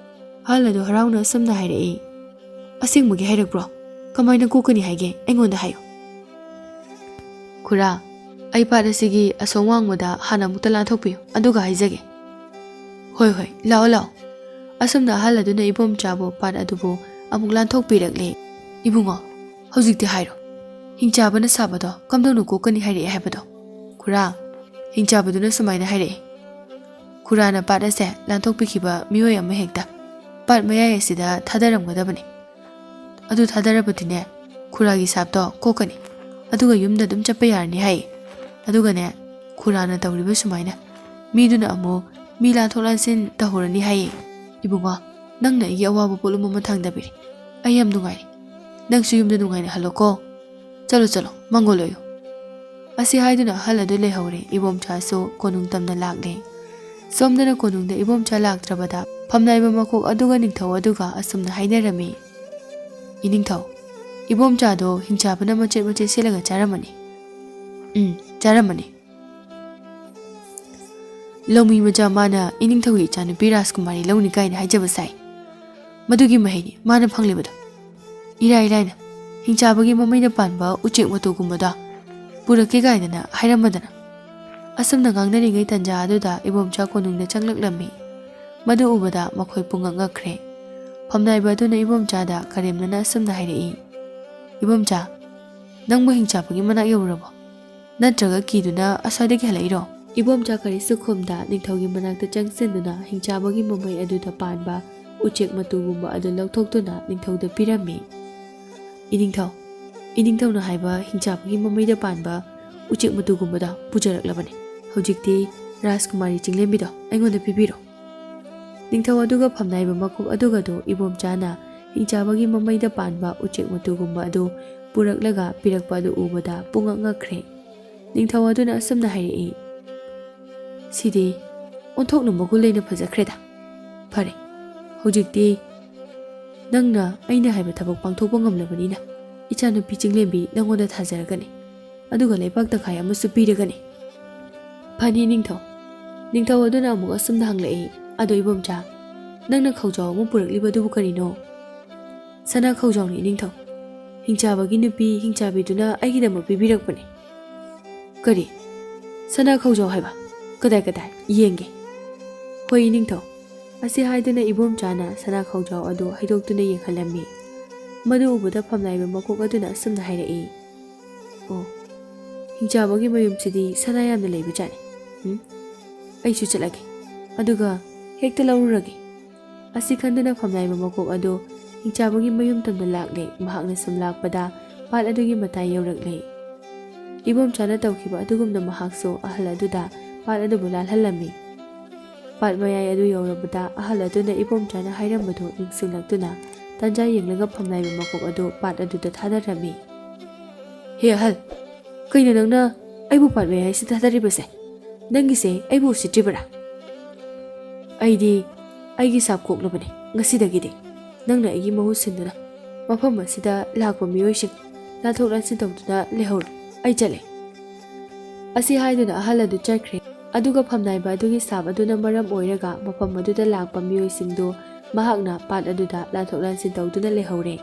ꯑꯍꯜ ꯑꯗꯨ ꯍꯔꯥꯎꯅ ꯑꯁꯨꯝꯅ ꯍꯥꯏꯔꯛꯏ, "ꯑꯁꯦꯡꯕꯒꯤ ꯍꯥꯏꯔꯛꯄ꯭ꯔꯣ? ꯀꯃꯥꯏꯅ ꯀꯣꯛꯀꯅꯤ ꯍꯥꯏꯒꯦ? ꯑꯩꯉꯣꯟꯗ ꯍꯥꯏꯌꯨ꯫" "ꯈꯨꯔꯥ, ꯑꯩ ꯄꯥꯠ ꯑꯁꯤꯒꯤ ꯑꯁꯣꯝ ꯋꯥꯡꯃꯗ ꯍꯥꯟꯅ ꯑꯃꯨꯛꯇ ꯂꯥꯟꯊꯣꯛꯄꯤꯌꯨ, ꯑꯗꯨꯒ ꯍꯥꯏꯖꯒꯦ꯫" "ꯍꯣꯏ, ꯍꯣꯏ, ꯂꯥꯛꯑꯣ, ꯂꯥꯛꯑꯣ꯫" ꯑꯁꯨꯝꯅ ꯑꯍꯜ ꯑꯗꯨꯅ ꯏꯕꯣꯝꯆꯥꯕꯨ ꯄꯥꯠ ꯑꯗꯨꯕꯨ ꯑꯃꯨꯛ ꯂꯥꯟꯊꯣꯛꯄꯤꯔꯛꯂꯦ꯫ "ꯏꯕꯨꯡꯉꯣ, ꯍꯧꯖꯤꯛꯇꯤ ꯍꯥꯏꯔꯣ꯫ ꯍꯤꯡꯆꯥꯕꯅ ꯁꯥꯕꯗꯣ ꯀꯝꯗꯧꯅ ꯀꯣꯛꯀꯅꯤ ꯍꯥꯏꯔꯛꯑꯦ ꯍꯥꯏꯕꯗꯣ?" "ꯈꯨꯔꯥ, ꯍꯤꯡꯆꯥꯕꯗꯨꯅ ꯁꯨꯃꯥꯏꯅ ꯍꯥꯏꯔꯛꯑꯦ꯫ ꯈꯨꯔꯥꯅ ꯄꯥꯠ ꯑꯁꯦ ꯂꯥꯟꯊꯣꯛꯄꯤꯈꯤꯕ ꯃꯤꯑꯣꯏ ꯑꯃ ꯍꯦꯛꯇ ꯄꯥꯠ ꯃꯌꯥꯏ ꯑꯁꯤꯗ ꯊꯥꯗꯔꯝꯒꯗꯕꯅꯤ꯫ ꯑꯗꯨ ꯊꯥꯗꯔꯕꯗꯤꯅꯦ, ꯈꯨꯔꯥꯒꯤ ꯁꯥꯞꯇꯣ ꯀꯣꯛꯀꯅꯤ꯫ ꯑꯗꯨꯒ ꯌꯨꯝꯗ ꯑꯗꯨꯝ ꯆꯠꯄ ꯌꯥꯔꯅꯤ ꯍꯥꯏꯌꯦ꯫ ꯑꯗꯨꯒꯅꯦ, ꯈꯨꯔꯥꯅ ꯇꯧꯔꯤꯕ ꯁꯨꯃꯥꯏꯅ ꯃꯤꯗꯨꯅ ꯑꯃꯨꯛ ꯃꯤ ꯂꯥꯟꯊꯣꯛ ꯂꯥꯟꯁꯤꯟ ꯇꯧꯍꯧꯔꯅꯤ ꯍꯥꯏꯌꯦ꯫ ꯏꯕꯨꯡꯉꯣ, ꯅꯪꯅ ꯑꯩꯒꯤ ꯑꯋꯥꯕ ꯄꯣꯠꯂꯨꯝ ꯑꯃ ꯊꯥꯡꯗꯕꯤꯔꯦ꯫ ꯑꯩ ꯌꯥꯝ ꯅꯨꯡꯉꯥꯏꯔꯦ꯫ ꯅꯪꯁꯨ ꯌꯨꯝꯗ ꯅꯨꯡꯉꯥꯏꯅ ꯍꯜꯂꯣꯀꯣ꯫ ꯆꯠꯂꯣ, ꯆꯠꯂꯣ, ꯃꯪꯒꯣꯜ ꯑꯣꯏꯌꯨ꯫ ꯑꯁꯤ ꯍꯥꯏꯗꯨꯅ ꯑꯍꯜ ꯑꯗꯨ ꯂꯩꯍꯧꯔꯦ꯫ ꯏꯕꯣꯝꯆꯥꯁꯨ ꯀꯣꯅꯨꯡ ꯇꯝꯅ ꯂꯥꯛꯂꯦ꯫ ꯁꯣꯝꯗꯅ ꯀꯣꯅꯨꯡꯗ ꯏꯕꯣꯝꯆꯥ ꯂꯥꯛꯇ꯭ꯔꯕꯗ ꯐꯝꯅꯥꯏꯕ ꯃꯀꯣꯛ ꯑꯗꯨꯒ ꯅꯤꯡꯊꯧ ꯑꯗꯨꯒ ꯑꯁꯨꯝꯅ ꯍꯥꯏꯅꯔꯝꯃꯤ, "ꯏꯅꯤꯡꯊꯧ, ꯏꯕꯣꯝꯆꯥꯗꯣ ꯍꯤꯡꯆꯥꯕꯅ ꯃꯆꯦꯠ ꯃꯆꯦꯠ ꯁꯦꯠꯂꯒ ꯆꯥꯔꯝꯃꯅꯤ꯫" "ꯎꯝ, ꯆꯥꯔꯝꯃꯅꯤ꯫ ꯂꯧꯃꯤ ꯃꯆꯥ ꯃꯥꯅ ꯏꯅꯤꯡꯊꯧꯒꯤ ꯏꯆꯥꯅꯨꯄꯤ ꯔꯥꯖꯀꯨꯃꯥꯔꯤ ꯂꯧꯅꯤ ꯀꯥꯏꯅ ꯍꯥꯏꯖꯕ ꯁꯥꯏ꯫ ꯃꯗꯨꯒꯤ ꯃꯍꯩꯅꯤ ꯃꯥꯅ ꯐꯪꯂꯤꯕꯗꯣ꯫ ꯏꯔꯥꯏ ꯂꯥꯏꯅ ꯍꯤꯡꯆꯥꯕꯒꯤ ꯃꯃꯩꯗ ꯄꯥꯟꯕ ꯎꯆꯦꯛ ꯃꯇꯨꯒꯨꯝꯕꯗꯣ ꯄꯨꯔꯛꯀꯦ ꯀꯥꯏꯗꯅ ꯍꯥꯏꯔꯝꯃꯗꯅ꯫" ꯑꯁꯨꯝꯅ ꯉꯥꯡꯅꯔꯤꯉꯩ ꯇꯟꯖꯥ ꯑꯗꯨꯗ ꯏꯕꯣꯝꯆꯥ ꯀꯣꯅꯨꯡꯗ ꯆꯪꯂꯛꯂꯝꯃꯤ꯫ ꯃꯗꯨ ꯎꯕꯗ ꯃꯈꯣꯏ ꯄꯨꯡꯉꯛ ꯉꯛꯈ꯭ꯔꯦ꯫ ꯐꯝꯅꯥꯏꯕ ꯑꯗꯨꯅ ꯏꯕꯣꯝꯆꯥꯗ ꯀꯔꯦꯝꯅꯅ ꯑꯁꯨꯝꯅ ꯍꯥꯏꯔꯛꯏ, "ꯏꯕꯣꯝꯆꯥ, ꯅꯪꯕꯨ ꯍꯤꯡꯆꯥꯕꯒꯤ ꯃꯅꯥꯛ ꯌꯧꯔꯨꯔꯕꯣ? ꯅꯠꯇ꯭ꯔꯒ ꯀꯤꯗꯨꯅ ꯑꯁ꯭ꯋꯥꯏꯗꯒꯤ ꯍꯜꯂꯛꯏꯔꯣ?" ꯏꯕꯣꯝꯆꯥ ꯀꯔꯤꯁꯨ ꯈꯨꯝꯗ ꯅꯤꯡꯊꯧꯒꯤ ꯃꯅꯥꯛꯇ ꯆꯪꯁꯤꯟꯗꯨꯅ ꯍꯤꯡꯆꯥꯕꯒꯤ ꯃꯃꯩ ꯑꯗꯨꯗ ꯄꯥꯟꯕ ꯎꯆꯦꯛ ꯃꯇꯨꯒꯨꯝꯕ ꯑꯗꯨ ꯂꯧꯊꯣꯛꯇꯨꯅ ꯅꯤꯡꯊꯧꯗ ꯄꯤꯔꯝꯃꯤ꯫ "ꯏꯅꯤꯡꯊꯧ, ꯏꯅꯤꯡꯊꯧꯅ ꯍꯥꯏꯕ ꯍꯤꯡꯆꯥꯕꯒꯤ ꯃꯃꯩꯗ ꯄꯥꯟꯕ ꯎꯆꯦꯛ ꯃꯇꯨꯒꯨꯝꯕꯗ ꯄꯨꯖꯔꯛꯂꯕꯅꯤ꯫ ꯍꯧꯖꯤꯛꯇꯤ ꯔꯥꯖꯀꯨꯃꯥꯔꯤ ꯆꯤꯡꯂꯦꯝꯕꯤꯗꯣ ꯑꯩꯉꯣꯟꯗ ꯄꯤꯕꯤꯔꯣ꯫" ꯅꯤꯡꯊꯧ ꯑꯗꯨꯒ ꯐꯝꯅꯥꯏꯕ ꯃꯀꯣꯛ ꯑꯗꯨꯒꯗꯨ ꯏꯕꯣꯝꯆꯥꯅ ꯍꯤꯡꯆꯥꯕꯒꯤ ꯃꯃꯩꯗ ꯄꯥꯟꯕ ꯎꯆꯦꯛ ꯃꯇꯨꯒꯨꯝꯕ ꯑꯗꯨ ꯄꯨꯔꯛꯂꯒ ꯄꯤꯔꯛꯄ ꯑꯗꯨ ꯎꯕꯗ ꯄꯨꯡꯉꯛ ꯉꯛꯈ꯭ꯔꯦ꯫ ꯅꯤꯡꯊꯧ ꯑꯗꯨꯅ ꯑꯁꯨꯝꯅ ꯍꯥꯏꯔꯛꯏ, "ꯁꯤꯗꯤ ꯑꯣꯟꯊꯣꯛꯅ ꯃꯒꯨꯟ ꯂꯩꯅ ꯐꯖꯈ꯭ꯔꯦꯗ꯫ ꯐꯔꯦ, ꯍꯧꯖꯤꯛꯇꯤ ꯅꯪꯅ ꯑꯩꯅ ꯍꯥꯏꯕ ꯊꯕꯛ ꯄꯥꯡꯊꯣꯛꯄ ꯉꯝꯂꯕꯅꯤꯅ ꯏꯆꯥꯅꯨꯄꯤ ꯆꯤꯡꯂꯦꯝꯕꯤ ꯅꯪꯉꯣꯟꯗ ꯊꯥꯖꯔꯒꯅꯤ꯫ ꯑꯗꯨꯒ ꯂꯩꯕꯥꯛ ꯇꯪꯈꯥꯏ ꯑꯃꯁꯨ ꯄꯤꯔꯒꯅꯤ꯫" "ꯐꯅꯤ ꯅꯤꯡꯊꯧ꯫" ꯅꯤꯡꯊꯧ ꯑꯗꯨꯅ ꯑꯃꯨꯛ ꯑꯁꯨꯝꯅ ꯍꯪꯂꯛꯏ, "ꯑꯗꯣ ꯏꯕꯣꯝꯆꯥ, ꯅꯪꯅ ꯈꯧꯖꯥꯎ ꯑꯃ ꯄꯨꯔꯛꯂꯤꯕꯗꯨꯕꯨ ꯀꯔꯤꯅꯣ?" "ꯁꯅꯥ ꯈꯧꯖꯥꯎꯅꯤ ꯅꯤꯡꯊꯧ꯫ ꯍꯤꯡꯆꯥꯕꯒꯤ ꯅꯨꯄꯤ ꯍꯤꯡꯆꯥꯕꯤꯗꯨꯅ ꯑꯩꯒꯤꯗꯃꯛ ꯄꯤꯕꯤꯔꯛꯄꯅꯤ꯫" "ꯀꯔꯤ? ꯁꯅꯥ ꯈꯧꯖꯥꯎ ꯍꯥꯏꯕ? ꯀꯗꯥꯏ ꯀꯗꯥꯏ? ꯌꯦꯡꯒꯦ꯫" "ꯍꯣꯏ ꯅꯤꯡꯊꯧ꯫" ꯑꯁꯤ ꯍꯥꯏꯗꯨꯅ ꯏꯕꯣꯝꯆꯥꯅ ꯁꯅꯥ ꯈꯧꯖꯥꯎ ꯑꯗꯨ ꯍꯩꯗꯣꯛꯇꯨꯅ ꯌꯦꯡꯍꯜꯂꯝꯃꯤ꯫ ꯃꯗꯨ ꯎꯕꯗ ꯐꯝꯅꯥꯏꯕ ꯃꯀꯣꯛ ꯑꯗꯨꯅ ꯑꯁꯨꯝꯅ ꯍꯥꯏꯔꯛꯏ, "ꯑꯣ, ꯍꯤꯡꯆꯥꯕꯒꯤ ꯃꯌꯨꯝꯁꯤꯗꯤ ꯁꯅꯥ ꯌꯥꯝꯅ ꯂꯩꯕꯖꯥꯠꯅꯤ꯫ ꯎꯝ, ꯑꯩꯁꯨ ꯆꯠꯂꯒꯦ꯫ ꯑꯗꯨꯒ ꯍꯦꯛꯇ ꯂꯧꯔꯨꯔꯒꯦ꯫" ꯑꯁꯤ ꯈꯟꯗꯨꯅ ꯐꯝꯅꯥꯏꯕ ꯃꯀꯣꯛ ꯑꯗꯨ ꯍꯤꯡꯆꯥꯕꯒꯤ ꯃꯌꯨꯝ ꯇꯝꯅ ꯂꯥꯛꯂꯦ꯫ ꯃꯍꯥꯛꯅ ꯁꯨꯝ ꯂꯥꯛꯄꯗ ꯄꯥꯠ ꯑꯗꯨꯒꯤ ꯃꯇꯥꯏ ꯌꯧꯔꯛꯂꯦ꯫ ꯏꯕꯣꯝꯆꯥꯅ ꯇꯧꯈꯤꯕ ꯑꯗꯨꯒꯨꯝꯅ ꯃꯍꯥꯛꯁꯨ ꯑꯍꯜ ꯑꯗꯨꯗ ꯄꯥꯠ ꯑꯗꯨꯕꯨ ꯂꯥꯜꯍꯜꯂꯝꯃꯤ꯫ ꯄꯥꯠ ꯃꯌꯥꯏ ꯑꯗꯨ ꯌꯧꯔꯕꯗ ꯑꯍꯜ ꯑꯗꯨꯅ ꯏꯕꯣꯝꯆꯥꯅ ꯍꯥꯏꯔꯝꯕꯗꯨ ꯅꯤꯡꯁꯤꯡꯂꯛꯇꯨꯅ ꯇꯟꯖꯥ ꯌꯦꯡꯂꯒ ꯐꯝꯅꯥꯏꯕ ꯃꯀꯣꯛ ꯑꯗꯨ ꯄꯥꯠ ꯑꯗꯨꯗ ꯊꯥꯗꯔꯝꯃꯤ꯫ "ꯍꯦ ꯑꯍꯜ, ꯀꯩꯅꯣ ꯅꯪꯅ ꯑꯩꯕꯨ ꯄꯥꯠ ꯃꯌꯥꯏꯁꯤꯗ ꯊꯥꯗꯔꯤꯕꯁꯦ? ꯅꯪꯒꯤꯁꯦ ꯑꯩꯕꯨ ꯎꯁꯤꯠꯇ꯭ꯔꯤꯕꯔꯥ?" "ꯑꯩꯗꯤ ꯑꯩꯒꯤ ꯁꯥꯞ ꯀꯣꯛꯂꯕꯅꯤ꯫ ꯉꯁꯤꯗꯒꯤꯗꯤ ꯅꯪꯅ ꯑꯩꯒꯤ ꯃꯍꯨꯠ ꯁꯤꯟꯗꯨꯅ ꯃꯐꯝ ꯑꯁꯤꯗ ꯂꯥꯛꯄ ꯃꯤꯑꯣꯏꯁꯤꯡ ꯂꯥꯟꯊꯣꯛ ꯂꯥꯟꯁꯤꯟ ꯇꯧꯗꯨꯅ ꯂꯩꯍꯧꯔꯣ꯫ ꯑꯩ ꯆꯠꯂꯦ꯫" ꯑꯁꯤ ꯍꯥꯏꯗꯨꯅ ꯑꯍꯜ ꯑꯗꯨ ꯆꯠꯈ꯭ꯔꯦ꯫ ꯑꯗꯨꯒ ꯐꯝꯅꯥꯏꯕ ꯑꯗꯨꯒꯤ ꯁꯥꯞ ꯑꯗꯨꯅ ꯃꯔꯝ ꯑꯣꯏꯔꯒ ꯃꯐꯝ ꯑꯗꯨꯗ ꯂꯥꯛꯄ ꯃꯤꯑꯣꯏꯁꯤꯡꯗꯨ ꯃꯍꯥꯛꯅ ꯄꯥꯠ ꯑꯗꯨꯗ ꯂꯥꯟꯊꯣꯛ ꯂꯥꯟꯁꯤꯟ ꯇꯧꯗꯨꯅ ꯂꯩꯍꯧꯔꯦ꯫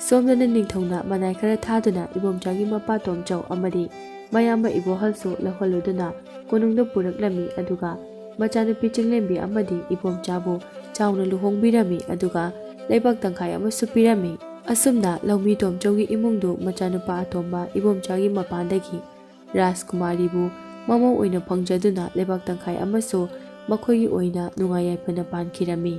ꯁꯣꯝꯗꯅ ꯅꯤꯡꯊꯧꯅ ꯃꯅꯥꯏ ꯈꯔ ꯊꯥꯗꯨꯅ ꯏꯕꯣꯝꯆꯥꯒꯤ ꯃꯄꯥ ꯇꯣꯝꯆꯧ ꯑꯃꯗꯤ ꯃꯌꯥꯝꯕ ꯏꯕꯣꯍꯜꯁꯨ ꯂꯧꯍꯜꯂꯨꯗꯨꯅ ꯀꯣꯅꯨꯡꯗ ꯄꯨꯔꯛꯂꯝꯃꯤ꯫ ꯑꯗꯨꯒ ꯃꯆꯥꯅꯨꯄꯤ ꯆꯤꯡꯂꯦꯝꯕꯤ ꯑꯃꯗꯤ ꯏꯕꯣꯝꯆꯥꯕꯨ ꯆꯥꯎꯅ ꯂꯨꯍꯣꯡꯕꯤꯔꯝꯃꯤ꯫ ꯑꯗꯨꯒ ꯂꯩꯕꯥꯛ ꯇꯪꯈꯥꯏ ꯑꯃꯁꯨ ꯄꯤꯔꯝꯃꯤ꯫ ꯑꯁꯨꯝꯅ ꯂꯧꯃꯤ ꯇꯣꯝꯆꯧꯒꯤ ꯏꯃꯨꯡꯗꯨ ꯃꯆꯥꯅꯨꯄꯥ ꯑꯇꯣꯝꯕ ꯏꯕꯣꯝꯆꯥꯒꯤ ꯃꯄꯥꯟꯗꯒꯤ ꯔꯥꯖꯀꯨꯃꯥꯔꯤꯕꯨ ꯃꯃꯧ ꯑꯣꯏꯅ ꯐꯪꯖꯗꯨꯅ ꯂꯩꯕꯥꯛ ꯇꯪꯈꯥꯏ ꯑꯃꯁꯨ ꯃꯈꯣꯏꯒꯤ ꯑꯣꯏꯅ ꯅꯨꯡꯉꯥꯏ ꯌꯥꯏꯐꯅ ꯄꯥꯟꯈꯤꯔꯝꯃꯤ꯫